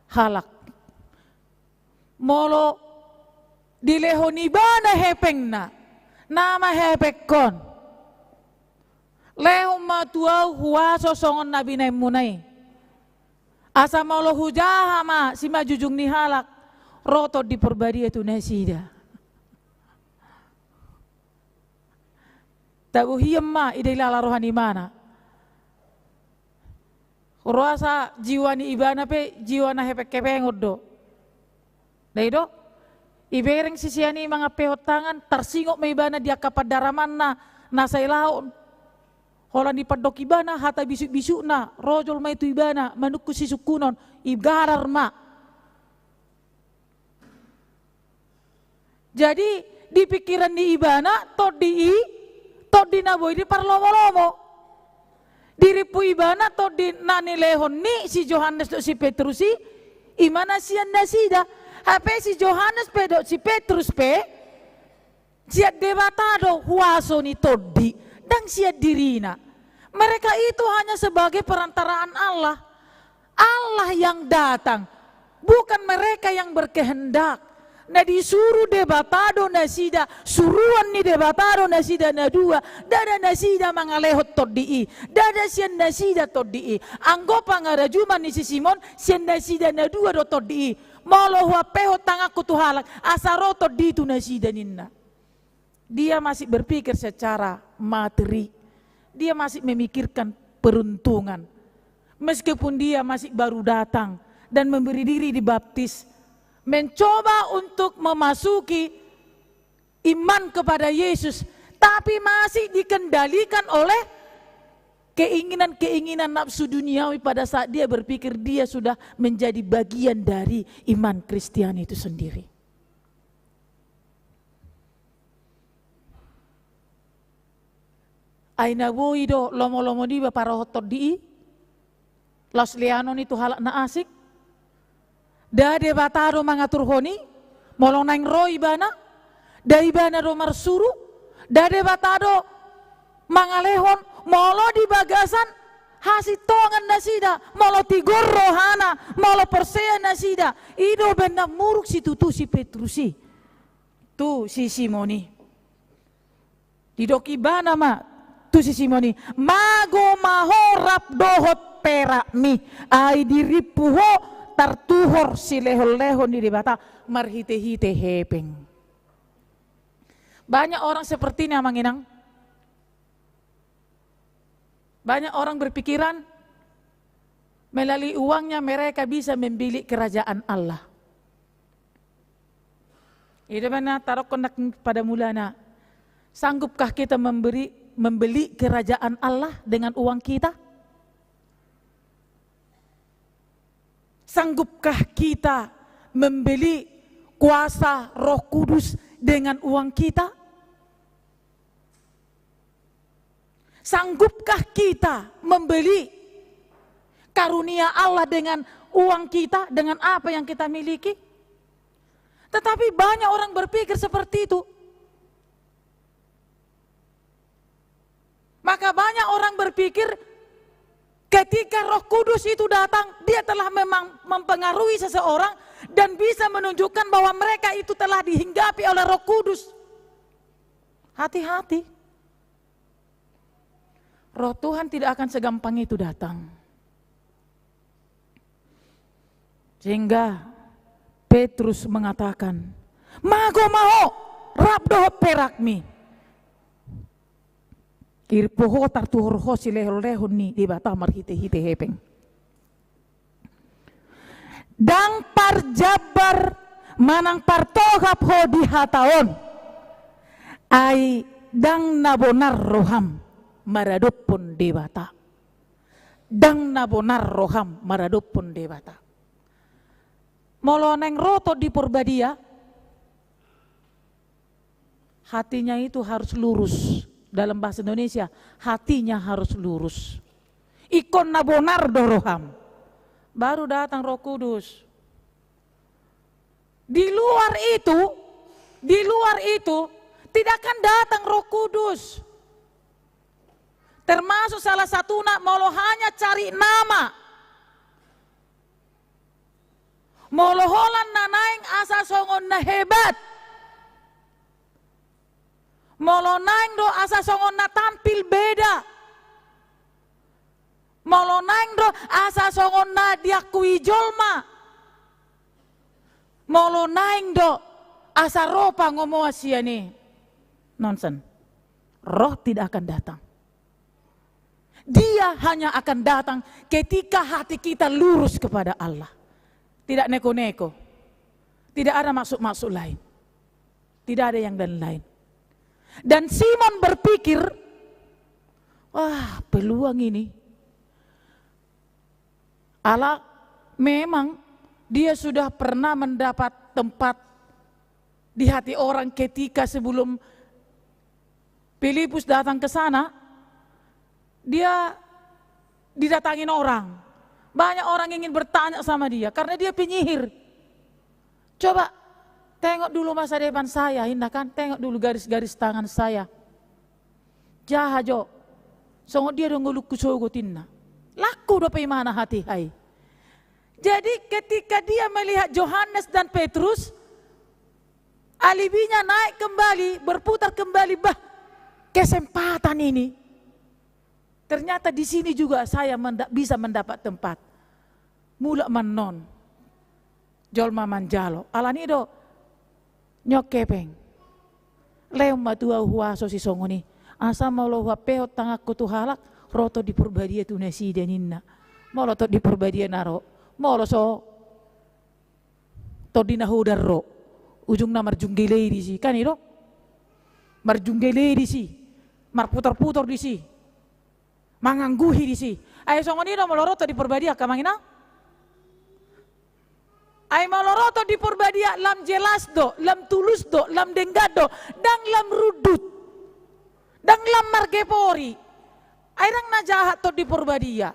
halak. Molo dilehon ibana hepengna, nama hepengkon. Lehon ma tu ahu huaso songon na binahenmuna i. Asa molo hujaha ma simanjujung ni halak, ro Tondi Porbadia tu nasida. Tabo hian ma i da ilala roha ni ibana. Ro asa jiwa ni ibana pe jiwa na hepeng-hepengon do. Dai do? Ibereng sisean i mangampehon tangan, tarsingot ma ibana di angka pandaramanna na sai laon. Holan dipandok ibana hata bisuk-bisukna, rojol ma i tu ibana, manungkun sisungkunon, igarar ma. Jadi, di pikiran ni ibana, tondi i, tondi na boi diparlomo-lomo. Dirimpu ibana tondi na nilehon ni si Johannes dohot si Petrus i, i ma na sian nasida. Hape si Johannes pe dohot si Petrus pe, sian Debata do huaso ni tondi, ndang sian dirina. Mereka itu hanya sebagai perantaraan Allah. Allah yang datang, bukan mereka yang berkehendak. Na disuru Debata do nasida, suruan ni Debata do nasida na dua, ndada nasida mangalehon tondi i, ndada sian nasida tondi i. Anggo pangarajuman ni si Simon, sian nasida na dua do tondi i. Molo huampehon tanganku tu halak, asa ro tondi i tu nasida ninna. Dia masih berpikir secara materi. Dia masih memikirkan peruntungan. Meskipun dia masih baru datang dan memberi diri dibaptis, mencoba untuk memasuki iman kepada Yesus, tapi masih dikendalikan oleh keinginan-keinginan nafsu duniawi pada saat dia berpikir dia sudah menjadi bagian dari iman Kristiani itu sendiri. Ai na boi do lomo-lomo niba parohon tondi i, laos leanon i tu halak na asing. Nda Debata do mangaturhon i, molo naeng ro ibana, nda ibana do marsuru, nda Debata do mangalehon, molo di bagasan hasintongan nasida, molo tigor rohana, molo porsea nasida, i do umbahen na muruk situtu si Petrus i tu si Simon i. Didok ibana ma tu si Simon i, mago ma ho rap dohot perakmi, ai dirimpu ho tartuhor silehon-lehon ni Debata marhite-hite hepeng. Banyak orang seperti ini, Amang Inang. Banyak orang berpikiran melalui uangnya mereka bisa membeli kerajaan Allah. I do umbahen na tadokkon nangkin pada mulana, sanggupkah kita memberi, membeli kerajaan Allah dengan uang kita? Sanggupkah kita membeli kuasa Roh Kudus dengan uang kita? Sanggupkah kita membeli karunia Allah dengan uang kita, dengan apa yang kita miliki? Tetapi banyak orang berpikir seperti itu. Maka banyak orang berpikir ketika Roh Kudus itu datang, dia telah memang mempengaruhi seseorang dan bisa menunjukkan bahwa mereka itu telah dihinggapi oleh Roh Kudus. Hati-hati. Roh Tuhan tidak akan segampang itu datang. Sehingga Petrus mengatakan, mago ma ho rap dohot perakmi. Dirimpu ho tartuhor ho silehon-lehon ni Debata marhite-hite hepeng. Ndang parjambar Manang partohap ho di hata on, ai ndang na bonar roham maradophon Debata. Ndang na bonar roham maradophon Debata. Molo naeng ro Tondi Porbadia, hatinya itu harus lurus. Dalam bahasa Indonesia, hatinya harus lurus. Ingkon na bonar do roham, baru datang Roh Kudus. Di luar itu, di luar itu, tidak akan datang Roh Kudus. Termasuk salah satuna molo hanya cari nama. Molo holan na naeng asa songon na hebat. Molo naeng do asa songon na tampil beda. Molo naeng do asa songon na diakui jolma. Molo naeng do asa ro pangomoan sian i. Nonsen. Roh tidak akan datang. Dia hanya akan datang ketika hati kita lurus kepada Allah. Tidak neko-neko. Tidak ada maksud-maksud lain. Tidak ada yang lain-lain. Dan Simon berpikir, "Wah, peluang ini." Ala memang dia sudah pernah mendapat tempat di hati orang ketika sebelum Filipus datang ke sana, dia didatangin orang. Banyak orang ingin bertanya sama dia karena dia penyihir. "Coba tengok dulu masa depan saya," ninna kan, "tengok dulu garis-garis tangan saya. Jaha jo, songon dia do ngolungku sogot," ninna. Laku dope imana hatiha i. Jadi ketika dia melihat Yohanes dan Petrus, alibinya naik kembali, berputar kembali, "Bah, kesempatan ini. Ternyata di sini juga saya menda-, bisa mendapat tempat." Mulak ma annon jolma manjalo. Alani do, "Nyoke peng. Lehon ma tu ahu huaso sisongon i. Asa molo huampehon tanganku tu halak, ro Tondi Porbadia tu nasida," ninna. Molo Tondi Porbadia na ro, molo so tondi na hodar ro, ujungna marjunggele i disi, kan i do? Marjunggele i disi, marputor-putor disi, mangangguhi disi. Ai songon i do molo ro Tondi Porbadia, angka amang inang. Ai molo ro Tondi Porbadia, lam jelas do, lam tulus do, lam denggan do, ndang lam rundut, ndang lam margepori. Ai ndang na jahat Tondi Porbadia.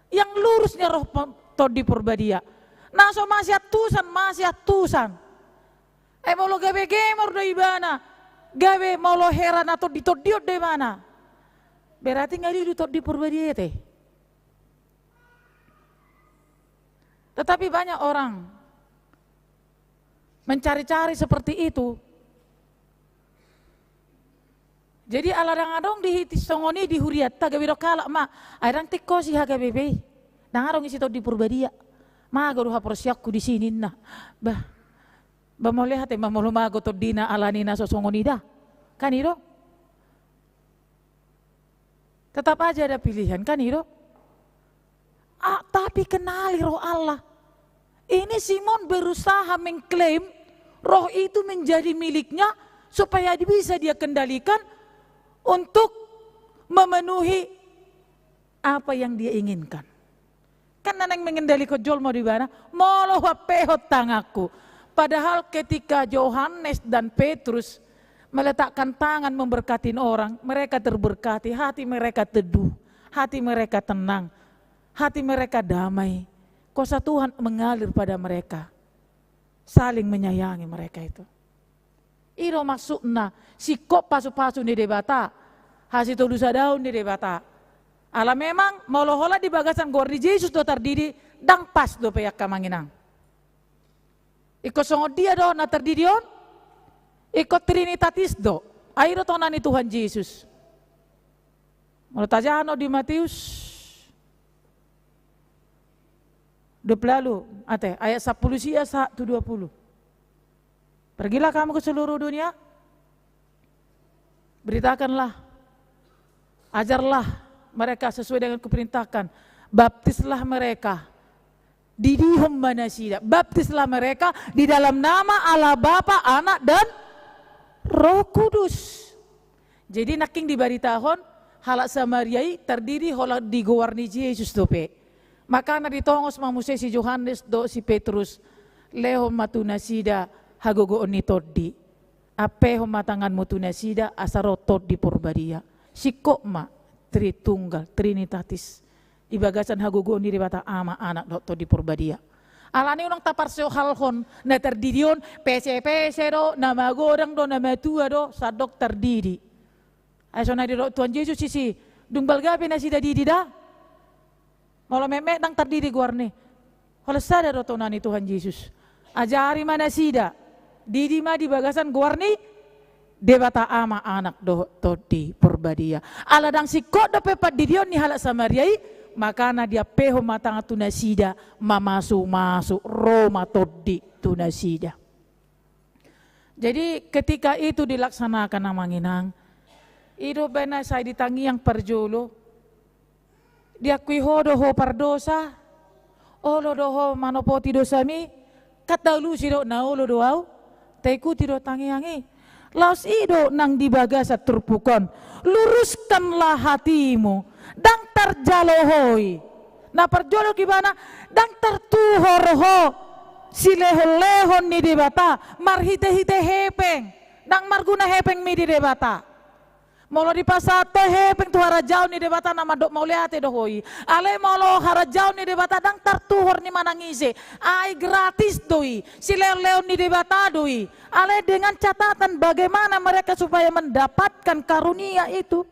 Yang lurus ninna roh pe-, Tondi Porbadia. Na so masiantusan, masiantusan. Ai molo gabe gemor do ibana, gabe molo hera na tondi-tondion do ibana, berarti nga diudu Tondi Porbadia i ate. Tetapi banyak orang mencari-cari seperti itu. Jadi ala ndang adong di hita songon i di hurianta, gabe didok halak ma, "Ai ndang tingkos i H K B P i. Ndang adong isi Tondi Porbadia. Mago do haporseaonku disi," ninna. Bah, bah mauliate ma molo mago tondina alani na so songon i da. Kan i do? Tetap aja ada pilihan, kan i do? Ah, tapi kenali Roh Allah. Ini Simon berusaha mengklaim Roh itu menjadi miliknya supaya di-, bisa dia kendalikan untuk memenuhi apa yang dia inginkan. Kan na naeng mengendalikan jolma do ibana, "Molo huampehon tanganku." Padahal ketika Yohanes dan Petrus meletakkan tangan memberkati orang, mereka terberkati, hati mereka teduh, hati mereka tenang, hati mereka damai. Kuasa Tuhan mengalir pada mereka, saling menyayangi mereka itu. I do maksudna, singkop pasu-pasu ni Debata, hasitolusadaon ni Debata. Ala memang molo holan di bagasan goar ni Jesus do tardidi, ndang pas dope, angka amang inang. Ingkon songon dia do na tardidi on? Ingkon Trinitatis do. Ai i do tona ni Tuhan Jesus. Molo tajaha on di Mateus dua puluh, ate, ayat sampulu sia sahat tu dua puluh. "Pergilah kamu ke seluruh dunia, beritakanlah, ajarlah mereka sesuai dengan kuperintahkan, baptislah mereka Didihon ma nasida, baptislah mereka di dalam nama Allah Bapa, Anak, dan Roh Kudus. Jadi nangkin dibaritahon, halak Samaria i tardidi holan di goar ni Jesus dope. Makana ditongos ma muse si Johannes dohot si Petrus, lehon ma tu nasida hagogoon ni Tondi. Ampehon ma tanganmu tu nasida asa ro Tondi Porbadia. Singkop ma Tritunggal, Trinitatis, di bagasan hagogoon ni Debata Ama, Anak dohot Tondi Porbadia. Alani unang taparsoalhon, na tardidi on pesepese do, na magodang do, na matua do, sandok tardidi. Ai songon na didok Tuhan Jesus disi, dung balga pe nasida didi da. Molo metmet ndang tardidi goarna i. Holan sada do tona ni Tuhan Jesus. Ajari ma nasida. Didi ma di bagasan goar ni Debata Ama, Anak dohot Tondi Porbadia. Ala ndang singkop dope pandidion ni halak Samaria i, makana diampehon ma tangan tu nasida, mamasumasu, ro ma Tondi tu nasida. Jadi ketika itu dilaksanakan, amang inang, i do umbahen na sai di tangiang parjolo. Diakui ho do ho pardosa, olo do ho manopoti dosami, kan taulusi do na olo do au, taikuti do tangiang i. Laos i do nang di bagasan turpuk on, luruskanlah hatimu, ndang tarjalo ho i. Na parjolo ibana, ndang tartuhor ho silehonlehon ni Debata marhitehite hepeng, ndang marguna hepengmi di Debata. Molo dipasahat ho hepeng tu harajaon ni Debata, na mandok mauliate do ho i. Alai molo harajaon ni Debata ndang tartuhor ni manang ise, ai gratis do i, silehonlehon ni Debata do i. Alai dengan catatan bagaimana mereka supaya mendapatkan karunia itu.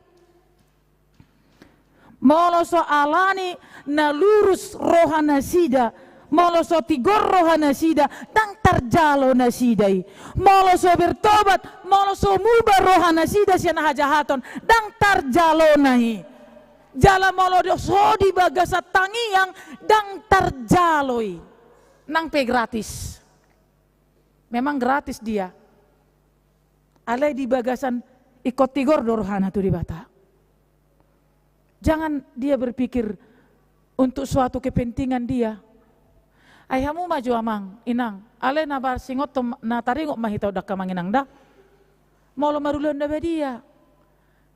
Molo so alani na lurus roha nasida, molo so tigor roha nasida, ndang tarjalo nasida i. Molo so bertobat, molo so muba roha nasida sian hajahaton, ndang tarjalona i. Jala molo do so di bagasan tangiang, ndang tarjalo i. Nang pe gratis. Memang gratis dia. Alai di bagasan ingkon tigor do rohana tu Debata. Jangan dia berpikir untuk suatu kepentingan dia. Ai hamu ma jo, amang inang, alai na ba singot na taringot ma hita, undang, amang inang da. Molo marulaon na badia,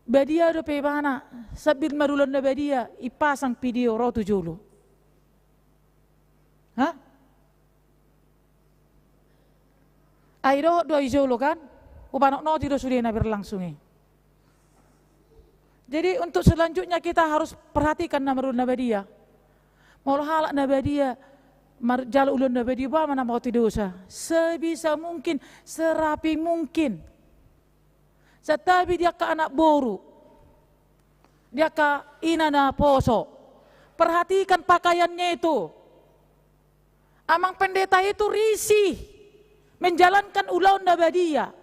badia dope ibana, sambil marulaon na badia, ipasang video ro tu jolo. Ha? Ai dohot do i jolo kan? Hupanotnoti do sude na berlangsung i. Jadi untuk selanjutnya kita harus perhatikan na marulaon na badia. Molo halak na badia, mar-, jalo ulaon na badia, ba ma na mauliate dosa. Sebisa mungkin, serapi mungkin. Santabi di angka anak boru, di angka ina na poso. Perhatikan pakaiannya itu. Amang pendeta itu risih menjalankan ulaon na badia.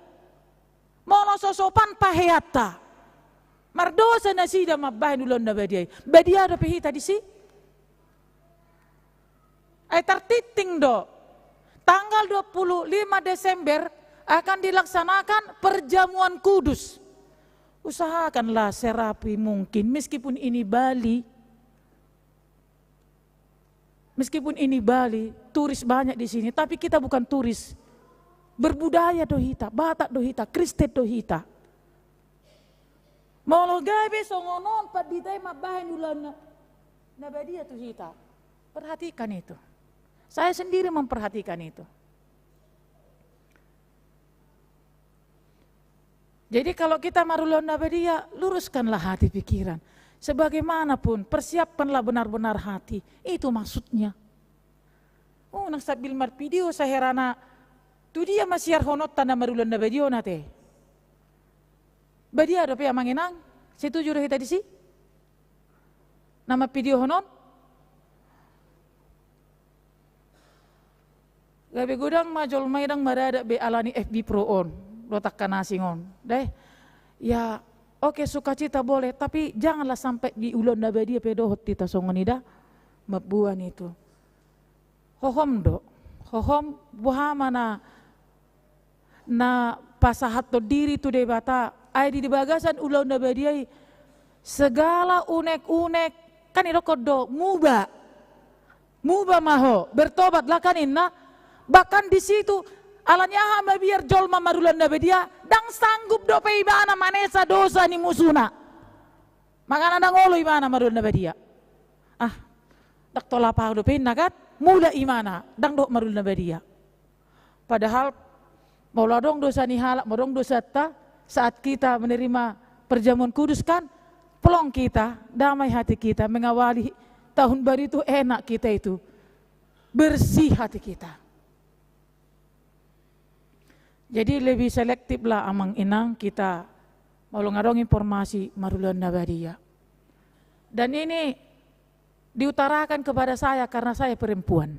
Molo so sopan paheanta, mardosa nasida mambahen ulaon na badia i. Badia dope hita disi? Ai tartinting do, tanggal dua puluh lima Desember akan dilaksanakan perjamuan kudus. Usahakanlah serapi mungkin, meskipun ini Bali. Meskipun ini Bali, turis banyak di sini, tapi kita bukan turis. Berbudaya do hita, Batak do hita, Kristen do hita. Molo gabe songon on pandita i mambahen ulaon na, na badia tu hita. Perhatikan itu. Saya sendiri memperhatikan itu. Jadi kalau kita marulaon na badia, luruskanlah hati pikiran. Sebagaimanapun, persiapkanlah benar-benar hati. Itu maksudnya. Oh, nang sambil marvideo saherana, tu dia ma siarhononta na marulaon na badia on ate? Badia dope, amang inang? Setuju do hita disi? Na marvideohon on? Gabe godang ma jolma i ndang maradat be alani F B Pro on dohot angka na asing on. Deh. Ya, oke, sukacita boleh, tapi janganlah sampai di ulaon na badia pe dohot hita songon i da. Mamboan itu. Hohom do. Hohom, boha ma na, na pasahathon diri tu Debata, ai di bagasan ulaon na badia i, segala unek-unek, kan idokkon do, muba. Muba ma ho, bertobatlah kan inna. Bahkan di situ, alani aha mabiar jolma marulaon na badia, ndang sanggup dope ibana manesa dosa ni musuna. Makana ndang olo ibana marulaon na badia. Ah, ndang tolap ahu dope inna kan, mulak ibana, ndang dohot marulaon na badia. Padahal, molo adong dosa ni halak, molo adong dosanta, saat kita menerima perjamuan kudus kan, plong kita, damai hati kita, mengawali tahun baru itu enak kita itu, bersih hati kita. Jadi lebih selektiflah amang inang kita, molo adong informasi marulaon na badia. Dan ini diutarakan kepada saya karena saya perempuan.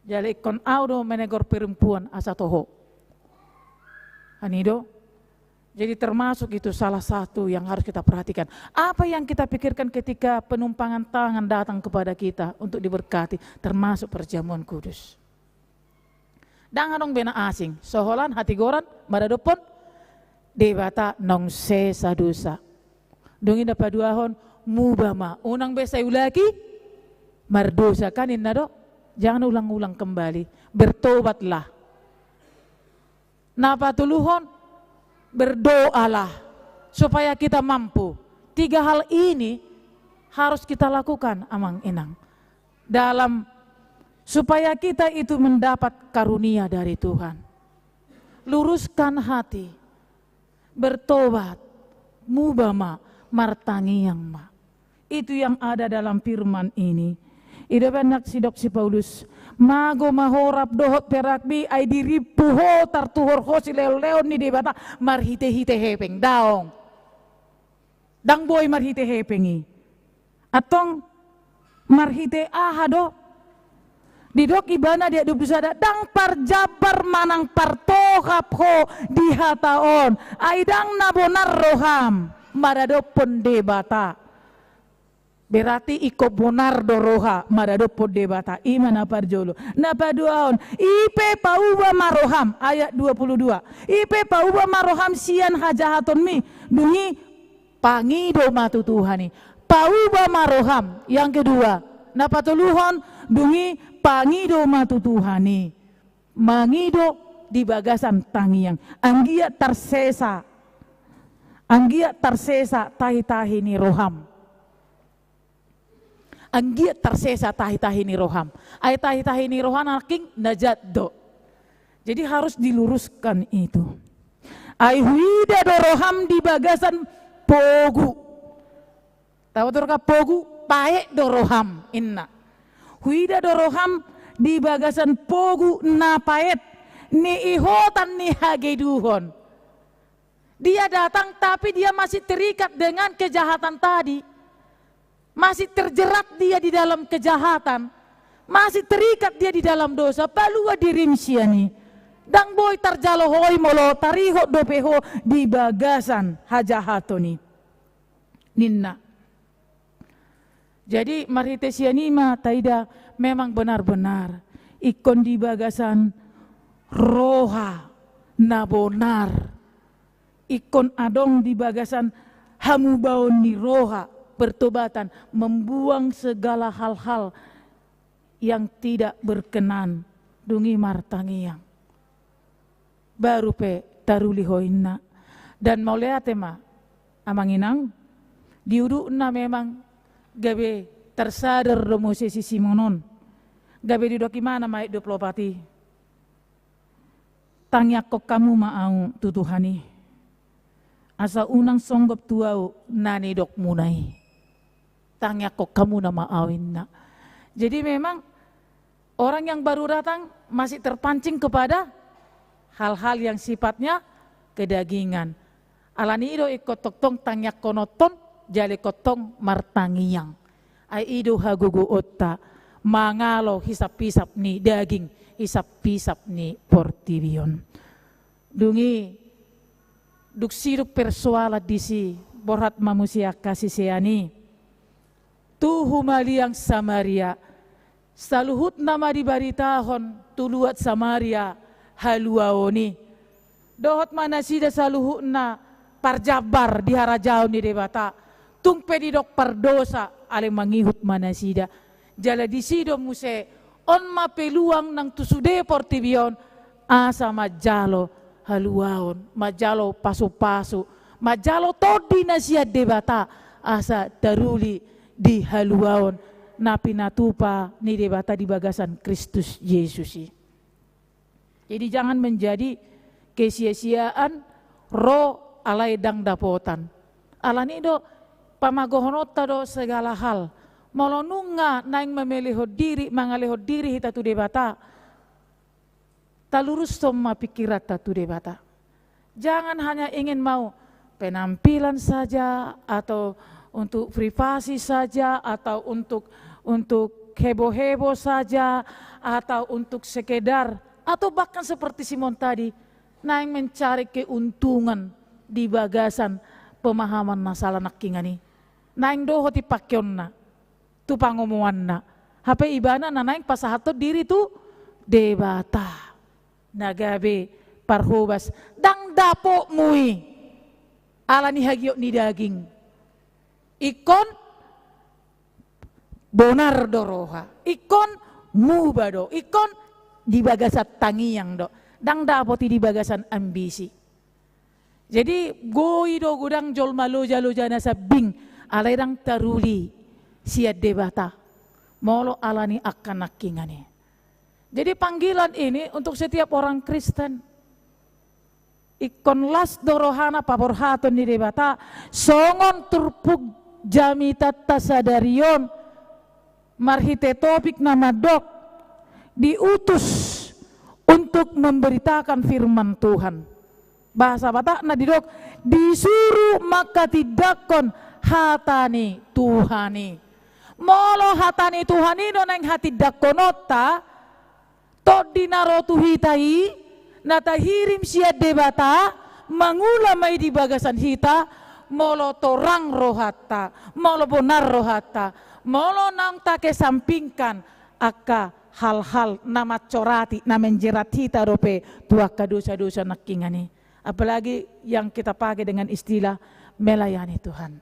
Jala ingkon ahu do menegur perempuan asa toho. Kan i do. Jadi termasuk itu salah satu yang harus kita perhatikan. Apa yang kita pikirkan ketika penumpangan tangan datang kepada kita untuk diberkati, termasuk perjamuan kudus. Ndang adong be na asing, so holan hatigoran maradophon Debata naung sesa dosa. Dung i na paduahon, muba ma, unang be sai ulaki mardosa, kan inna do, jangan ulang-ulang kembali, bertobatlah. Na patoluhon, berdoalah supaya kita mampu. Tiga hal ini harus kita lakukan, amang inang, dalam supaya kita itu mendapat karunia dari Tuhan. Luruskan hati, bertobat, muba ma, martangiang ma. Itu yang ada dalam firman ini. I do umbahen na sidok si Paulus, mago ma ho rap dohot perakmi, ai dirimpu ho, tartuhor ho silehon-lehon ni Debata marhite-hite hepeng. Daong. Ndang boi marhite hepeng i. Antong marhite aha do? Didok ibana di ayat dua puluh sada, ndang parjambar manang partohap ho di hata on, ai ndang na bonar roham maradophon Debata. Berarti ingkon bonar do roha maradophon Debata, i ma na parjolo. Na paduahon, i pe pauba ma roham, ayat dua puluh dua. I pe pauba ma roham sian hajahatonmi, dung i pangido ma tu Tuhan i. Pauba ma roham. Yang kedua, na patoluhon, dung i pangido ma tu Tuhan i. Mangido di bagasan tangiang. Anggiat tarsesa. Anggiat tarsesa tahi-tahi ni roham. Anggiat tarsesa tahi-tahi ni roham. Ai tahi-tahi ni roha nangkin na jat do. Jadi harus diluruskan itu. Ai huida do roham di bagasan pogu. Tahu tu roha pogu, paet do roham, inna. Huida do roham di bagasan pogu na paet, ni ihotan ni hageduhon. Dia datang, tapi dia masih terikat dengan kejahatan tadi. Masih terjerat dia di dalam kejahatan. Masih terikat dia di dalam dosa. Palua dirim sian i. Ndang boi tarjalo ho i molo tarihot dope ho di bagasan hajahaton i, ninna. Jadi marhite sian i ma taida memang benar-benar ingkon di bagasan roha na bonar, ingkon adong di bagasan hamubaon ni roha, pertobatan, membuang segala hal-hal yang tidak berkenan, dung i martangiang. Baru pe taruli ho, inna. Dan mauliate ma, amang inang, di udutna memang gabe tarsadar do muse si Simon on. Gabe didok ibana ma ayat dua puluh opat i. Tangiangkon hamu ma ahu tu Tuhan i. Asa unang songgop tu ahu na nidokmuna i. Tangiangkon hamu nama ahu, inna. Jadi memang orang yang baru datang masih terpancing kepada hal-hal yang sifatnya kedagingan. Alani i do ingkon tongtong tangiangkononton, jala ingkon tong martangiang. Ai i do hagogoonta mangalo hisap-hisap ni daging, hisap-hisap ni portibi on. Dung i, dung sidung persoalan disi, borhat ma muse angka sisean i tu humaliang Samaria. Saluhutna ma dibaritahon tu luat Samaria haluaon i. Dohot ma nasida saluhutna parjambar di harajaon ni Debata. Tung pe didok pardosa, alai mangihut ma nasida. Jala disi do muse, on ma peluang nang tu sude portibi on, asa manjalo haluaon, manjalo pasupasu, manjalo tondi na sian Debata, asa taruli di haluaon na pinatupa ni Debata di bagasan Kristus Jesus i. Jadi jangan menjadi kesia-siaan ro alai ndang dapotan. Alani do pamagohononta do segala hal. Molo nunga naeng mamelehon diri, mangalehon diri hita tu Debata, talurushon ma pingkiranta tu Debata. Jangan hanya ingin mau penampilan saja, atau untuk privasi saja, atau untuk, untuk heboh-heboh saja, atau untuk sekedar, atau bahkan seperti Simon tadi, naeng mencari keuntungan di bagasan pemahaman masalah nangkingan i. Naeng dohot i pakeonna tu pangomoanna. Hape ibana na naeng pasahathon diri tu Debata. Na gabe parhobas, ndang dapotmu i alani hagiot ni daging. Ingkon bonar do roha, ingkon muba do, ingkon di bagasan tangiang do. Ndang dapot i di bagasan ambisi. Jadi goi do godang jolma loja-loja na sambing, alai ndang taruli sian Debata molo alani angka nangkingan i. Jadi panggilan ini untuk setiap orang Kristen. Ingkon las do rohana paborhaton ni Debata, songon turpuk jamitanta sadari on, marhite topik na mandok, diutus untuk memberitakan firman Tuhan. Bahasa Batakna didok, disuru mangkatindangkon hata ni Tuhan i. Molo hata ni Tuhan i do naeng hatindangkononta, tondi na ro tu hita i, na tahirim sian Debata, mangula ma i di bagasan hita, molo torang rohanta, molo bonar rohanta, molo naung takesampingkan angka hal-hal na mancorati, na menjerat hita dope tu angka dosa-dosa nangkingan i. Apalagi yang kita pakai dengan istilah melayani Tuhan.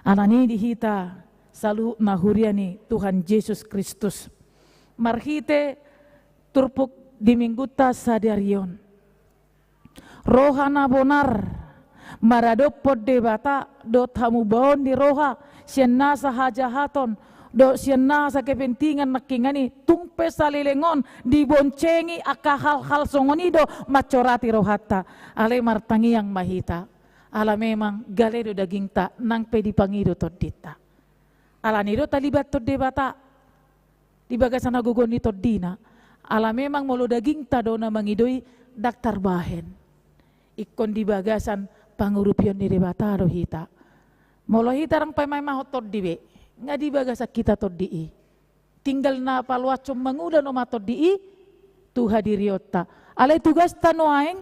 Alani di hita saluhutna huria ni Tuhan Jesus Kristus, marhite turpuk di minggunta sadari on, roha na bonar maradophon Debata dohot hamubaon ni roha sian nasa hajahaton dohot sian nasa kepentingan nangkingan i, tung pe saleleng on diboncengi angka hal-hal songon i do mancorati rohanta. Alai martangiang ma hita. Ala memang gale do dagingta nang pe dipangido tondinta. Alani do talibathon Debata di bagasan hagogoon ni tondina. Ala memang molo dagingta do na mangido i, ndang tarbahen. Ingkon di bagasan pangurupion ni Debata do hita. Molo hita ndang paima-imahon tondi be, nga di bagasan hita tondi i. Tinggal na paloashon mangula nama tondi i tu hadirionta. Alai tugasta nuaeng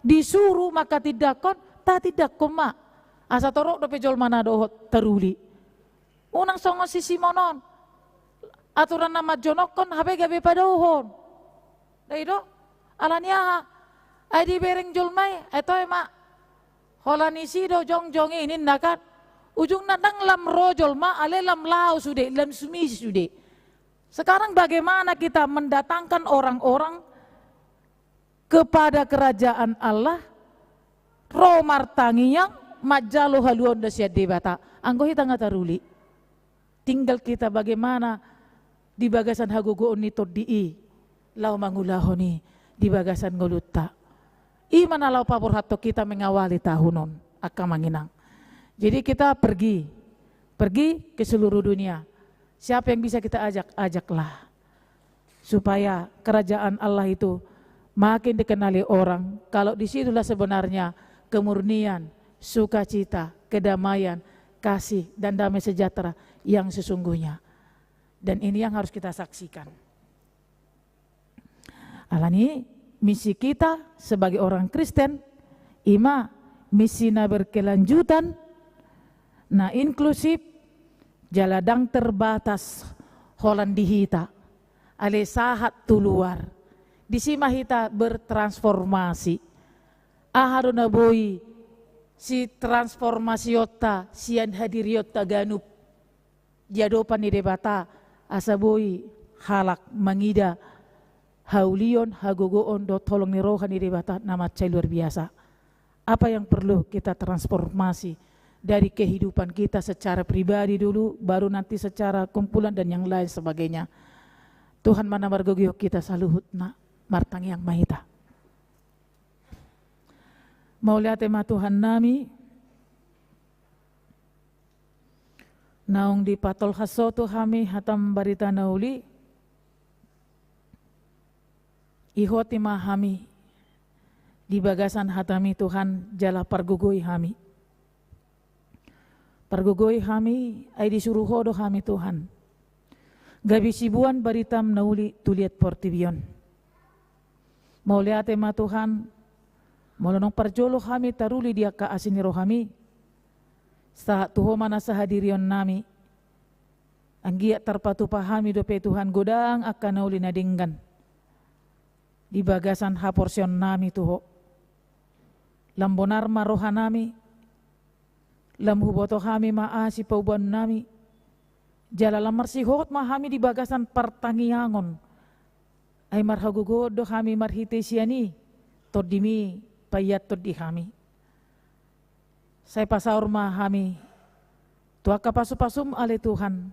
disuru mangkatindangkon, tatindangkon ma. Asa torop dope jolma na dohot taruli. Unang songon si Simon on. Aturan na manjonokhon hape gabe padaohon. Dai do? Alani aha? Ai dibereng jolma i, ai toe ma. Holan i si do jongjong i ninna kan. Ujungna ndang lam ro jolma, alai lam laho sude, lam sumisi sude. Sekarang bagaimana kita mendatangkan orang-orang kepada kerajaan Allah, ro martangiang, manjalo haluaon na sian Debata, anggo hita nga taruli. Tinggal kita bagaimana di bagasan hagogoon ni tondi i, laho mangulahon i di bagasan ngolunta. I ma na laho paborhathon hita mengawali tahun on, angka amang inang. Jadi kita pergi, pergi ke seluruh dunia. Siapa yang bisa kita ajak, ajaklah. Supaya kerajaan Allah itu makin dikenali orang, kalau di situlah sebenarnya kemurnian, sukacita, kedamaian, kasih, dan damai sejahtera yang sesungguhnya. Dan ini yang harus kita saksikan. Alani, misi kita sebagai orang Kristen, i ma misi na berkelanjutan, na inklusif, jala ndang terbatas holan di hita, alai sahat tu luar. Disi ma hita bertransformasi. Aha do na boi sitransformasionta sian hadirionta ganup? di adopan ni Debata, asa boi halak mangida haulion, hagogoon dohot holong ni roha ni Debata na mansai luar biasa. Apa yang perlu kita transformasi dari kehidupan kita secara pribadi dulu, baru nanti secara kumpulan dan yang lain sebagainya. Tuhan ma na margogoihon hita saluhutna. Martangiang ma hita. Mauliate ma Tuhannami, naung dipatolhas Ho tu hami hataM barita na uli. Ihoti ma hami di bagasan hataMi Tuhan, jala pargogoi hami. Pargogoi hami, ai disuru Ho do hami Tuhan, gabe siboan baritaM na uli tu liat portibi on. Mauliate ma Tuhan, molo naung parjolo hami taruli di angka asi ni rohaMi, sahat tu Ho ma na sahadirionnami. Anggiat tarpatupa hami dope Tuhan godang angka na uli na denggan di bagasan haporseaonnami tu Ho. Lam bonar ma rohanami, lam huboto hami ma asi paubaonnami, jala lam marsihot ma hami di bagasan partangiangon. Ai marhagogoon do hami marhite sian i, TondiMi paiathon di hami. Sai pasaor ma hami tu angka pasupasuM ale Tuhan.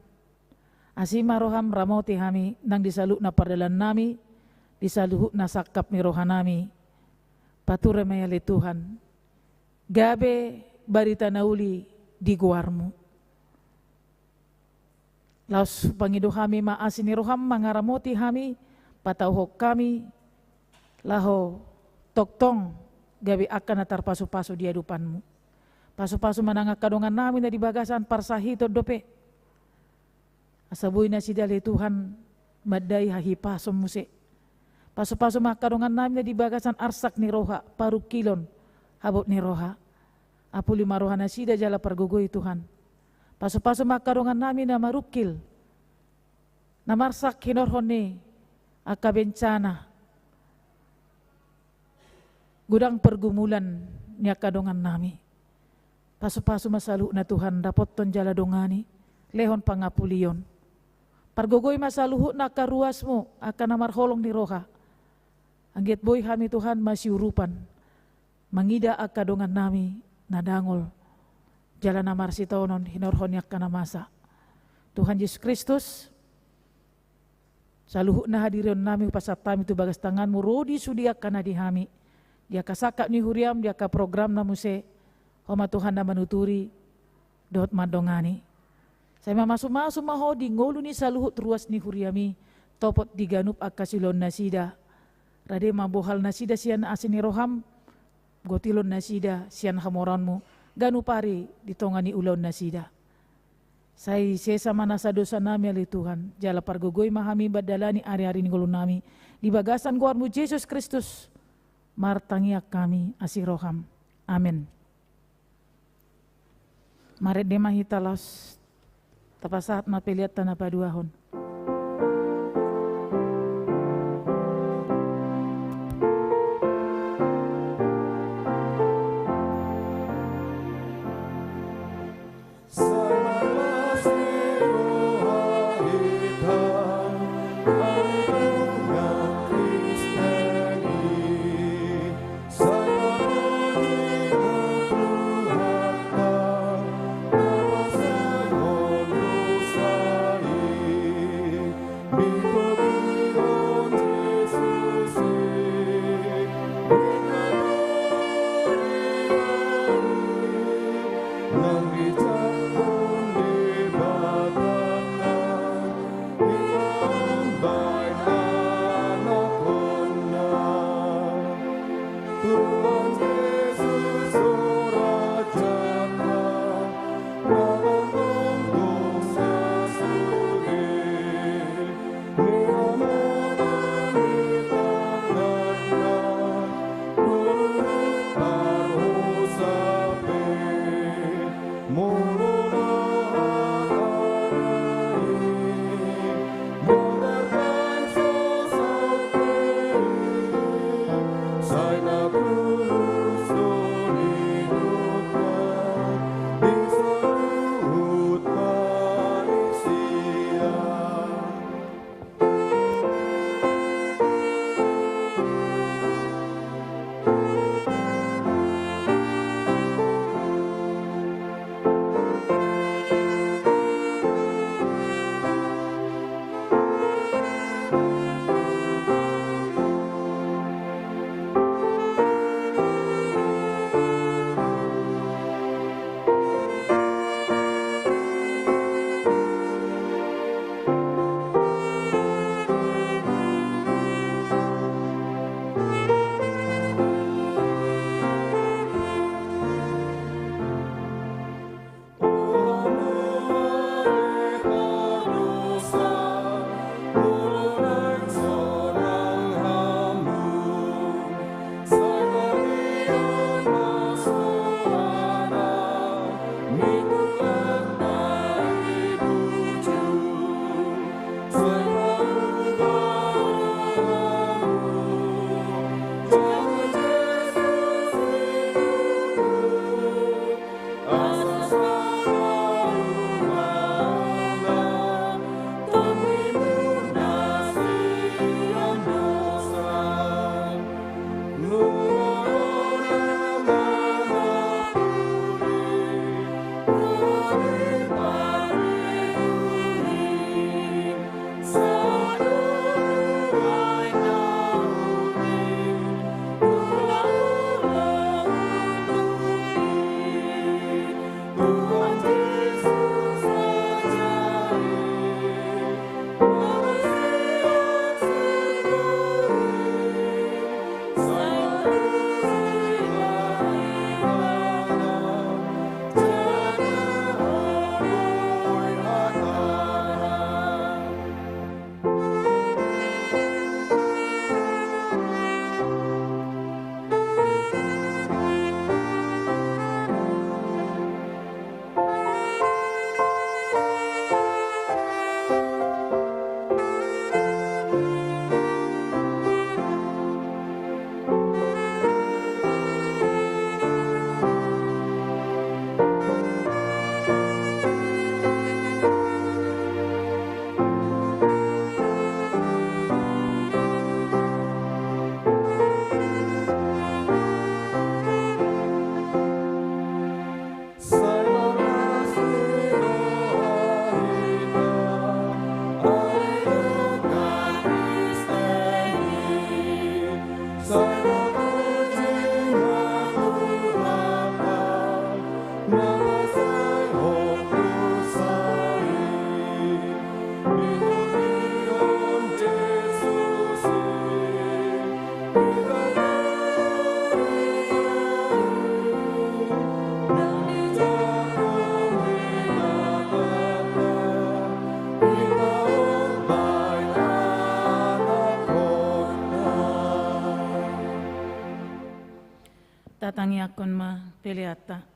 Asi ma rohaM ramoti hami nang di saluhutna pardalaannami, di saluhutna sangkap ni rohanami. Pature ma i ale Tuhan, gabe barita na uli di goarMu. Laos pangido hami ma asi ni rohaM mangaramoti hami, patauhon hami, laho tongtong gabe angka na tarpasupasu di adopanMu. Pasupasu ma nang angka dongannami na di bagasan parsahiton dope. Asa boi nasida ale Tuhan mandai hahipason muse. Pasupasu ma angka dongannami na di bagasan arsak ni roha, parungkilon, habot ni roha. Apuli ma rohanasida jala pargogoi Tuhan. Pasupasu ma angka dongannami na marungkil, na marsak hinorhon ni angka bencana, godang pergumulan ni angka dongannami. Pasupasu ma saluhutna Tuhan, dapothon jala dongani, lehon pangapulion. Pargogoi ma saluhutna angka ruasMu, angka na marholong ni roha. Anggiat boi hami Tuhan masiurupan mangida angka dongannami na dangol jala na marsitaonon hinorhon ni angka na masa. Tuhan Jesus Kristus, saluhutna hadirionnami hupasahat hami tu bagas tanganMu, ro di sude angka na di hami, di angka sangkap ni huriaM, di angka programna muse. Ho ma Tuhan na manuturi dohot mandongani. Sai mamasumasu ma Ho di ngolu ni saluhut ruas ni huriaMi, topot di ganup angka siulaonnasida. Rade ma bohalnasida sian asi ni rohaM, gotilonnasida sian hamoraonMu ganup ari di tonga ni ulaonnasida. Sai sesa ma nasa dosanami ale Tuhan, jala pargogoi ma hami mandalani ariari ni ngolunami di bagasan goarMu Jesus Kristus. Martangiang hami asi rohaM. Amen. Marende ma hita laos tapasahat ma peleanta na paduahon. Tangiangkon ma peleanta.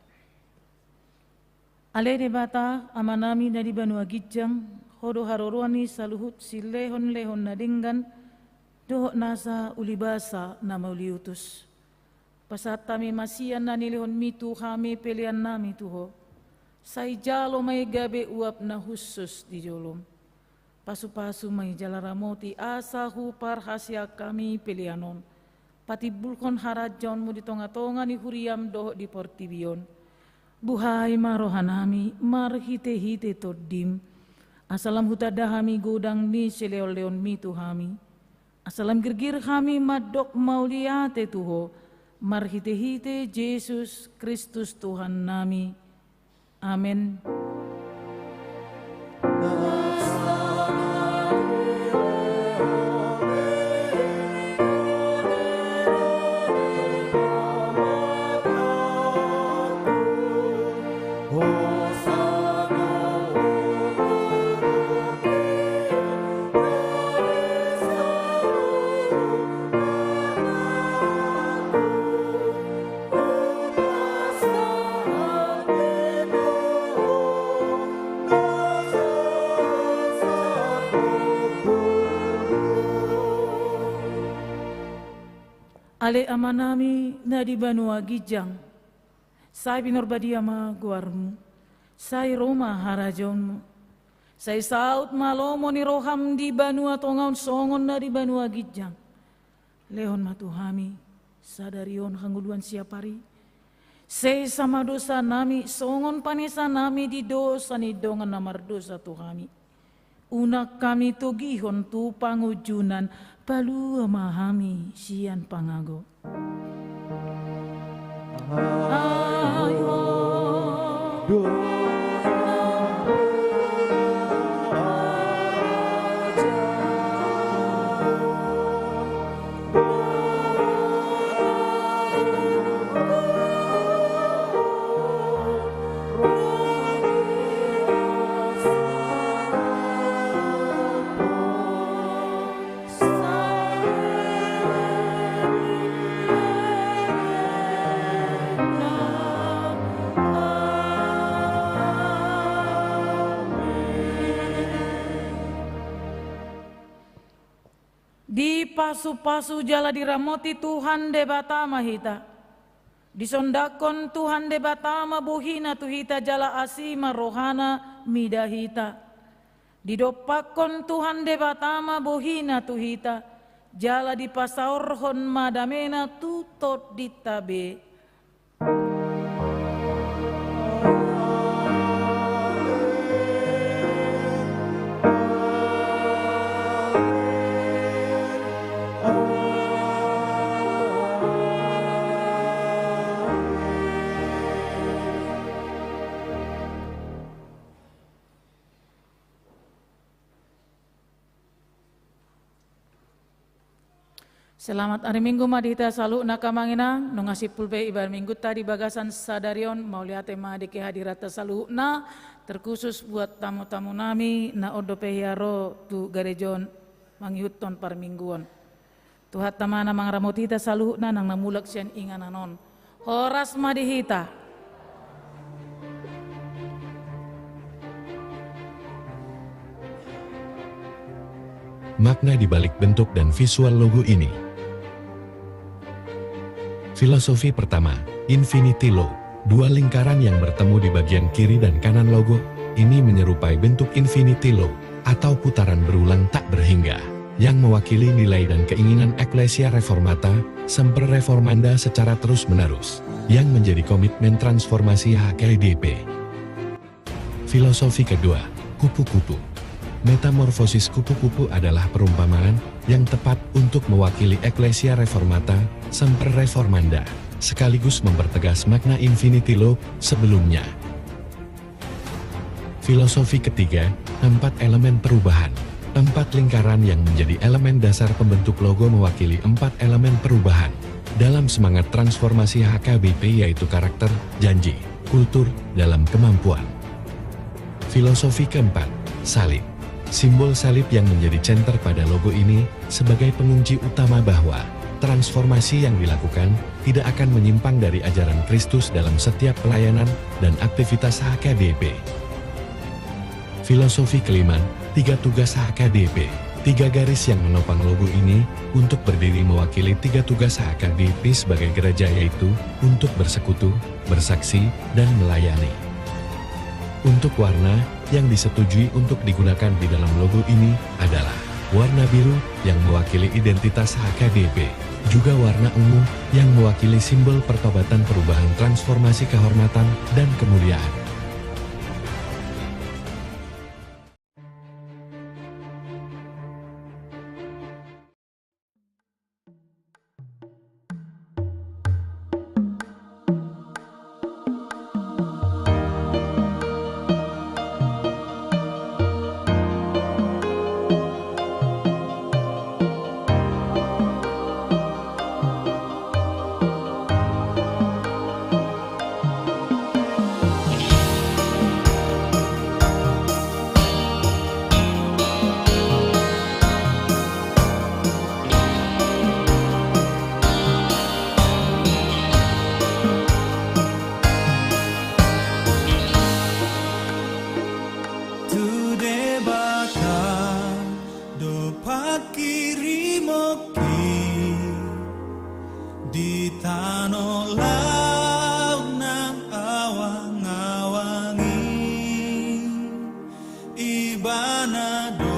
Ale Debata, Amanami na di banua ginjang, Ho do haroroan ni saluhut silehonlehon na denggan dohot nasa ulibasa na mauliutus. Pasahat hami ma sian na nilehonMi tu hami peleannami tu Ho. Sai jalo ma i gabe uap na hushus di jolom. Pasupasu ma i jala ramoti asa huparhaseang hami pelean on patimbulhon harajaonMu di tongatonga ni huriaM dohot di portibi on. Buhai ma rohanami marhitehite TondiM, asa lam hutanda hami godang ni silehonlehonMi tu hami. Asa lam girgir hami mandok mauliate tu Ho, marhitehite Jesus Kristus Tuhannami. Amen. Ale Amanami na di banua ginjang, sai pinarbadia ma goarMu, sai ro ma harajaonMu, sai saut ma lomo ni rohaM di banua tonga on songon na di banua ginjang. Lehon ma tu hami sadari on hangoluan siapari. Sesa ma dosanami songon panesanami di dosa ni dongan na mardosa tu hami. Unang hami togihon tu pangunjunan, palua ma hami sian pangago. Ai Ho do Dipasupasu jala diramoti Tuhan Debata ma hita. Disondangkon Tuhan Debata ma bohiNa tu hita jala asi ma rohaNa mida hita. Didompakkon Tuhan Debata ma bohiNa tu hita, jala dipasaorhon ma dameNa tu tondinta be. Selamat ari Minggu ma di hita saluhutna, Amang Inang. Nunga simpul pe ibaen Minggunta di bagasan sadari on, mauliate ma di kehadiranta saluhutna, terkhusus buat tamu-tamunami na on dope hea ro tu gareja on mangihuthon parmingguon. Tuhanta ma na mangaramoti hita saluhutna nang na mulak sian inganan on. Horas ma di hita. Makna di balik bentuk dan visual logo ini. Filosofi pertama, Infinity Loop. Dua lingkaran yang bertemu di bagian kiri dan kanan logo ini menyerupai bentuk Infinity Loop atau putaran berulang tak berhingga, yang mewakili nilai dan keinginan Ecclesia Reformata, Semper Reformanda secara terus-menerus, yang menjadi komitmen transformasi H K B P. Filosofi kedua, kupu-kupu. Metamorfosis kupu-kupu adalah perumpamaan yang tepat untuk mewakili Ecclesia Reformata, Semper Reformanda, sekaligus mempertegas makna Infinity Loop sebelumnya. Filosofi ketiga, empat elemen perubahan. Empat lingkaran yang menjadi elemen dasar pembentuk logo mewakili empat elemen perubahan dalam semangat transformasi H K B P, yaitu karakter, janji, kultur, dalam kemampuan. Filosofi keempat, salib. Simbol salib yang menjadi center pada logo ini sebagai pengunci utama bahwa Transformasi yang dilakukan tidak akan menyimpang dari ajaran Kristus dalam setiap pelayanan dan aktivitas H K B P. Filosofi kelima, tiga tugas H K B P. Tiga garis yang menopang logo ini untuk berdiri mewakili tiga tugas H K B P sebagai gereja, yaitu untuk bersekutu, bersaksi, dan melayani. Untuk warna yang disetujui untuk digunakan di dalam logo ini adalah warna biru yang mewakili identitas H K B P, juga warna ungu yang mewakili simbol pertobatan, perubahan, transformasi, kehormatan, dan kemuliaan. Tu Debata do panghirimon i di tano laut nang awang-awang i. Ibana do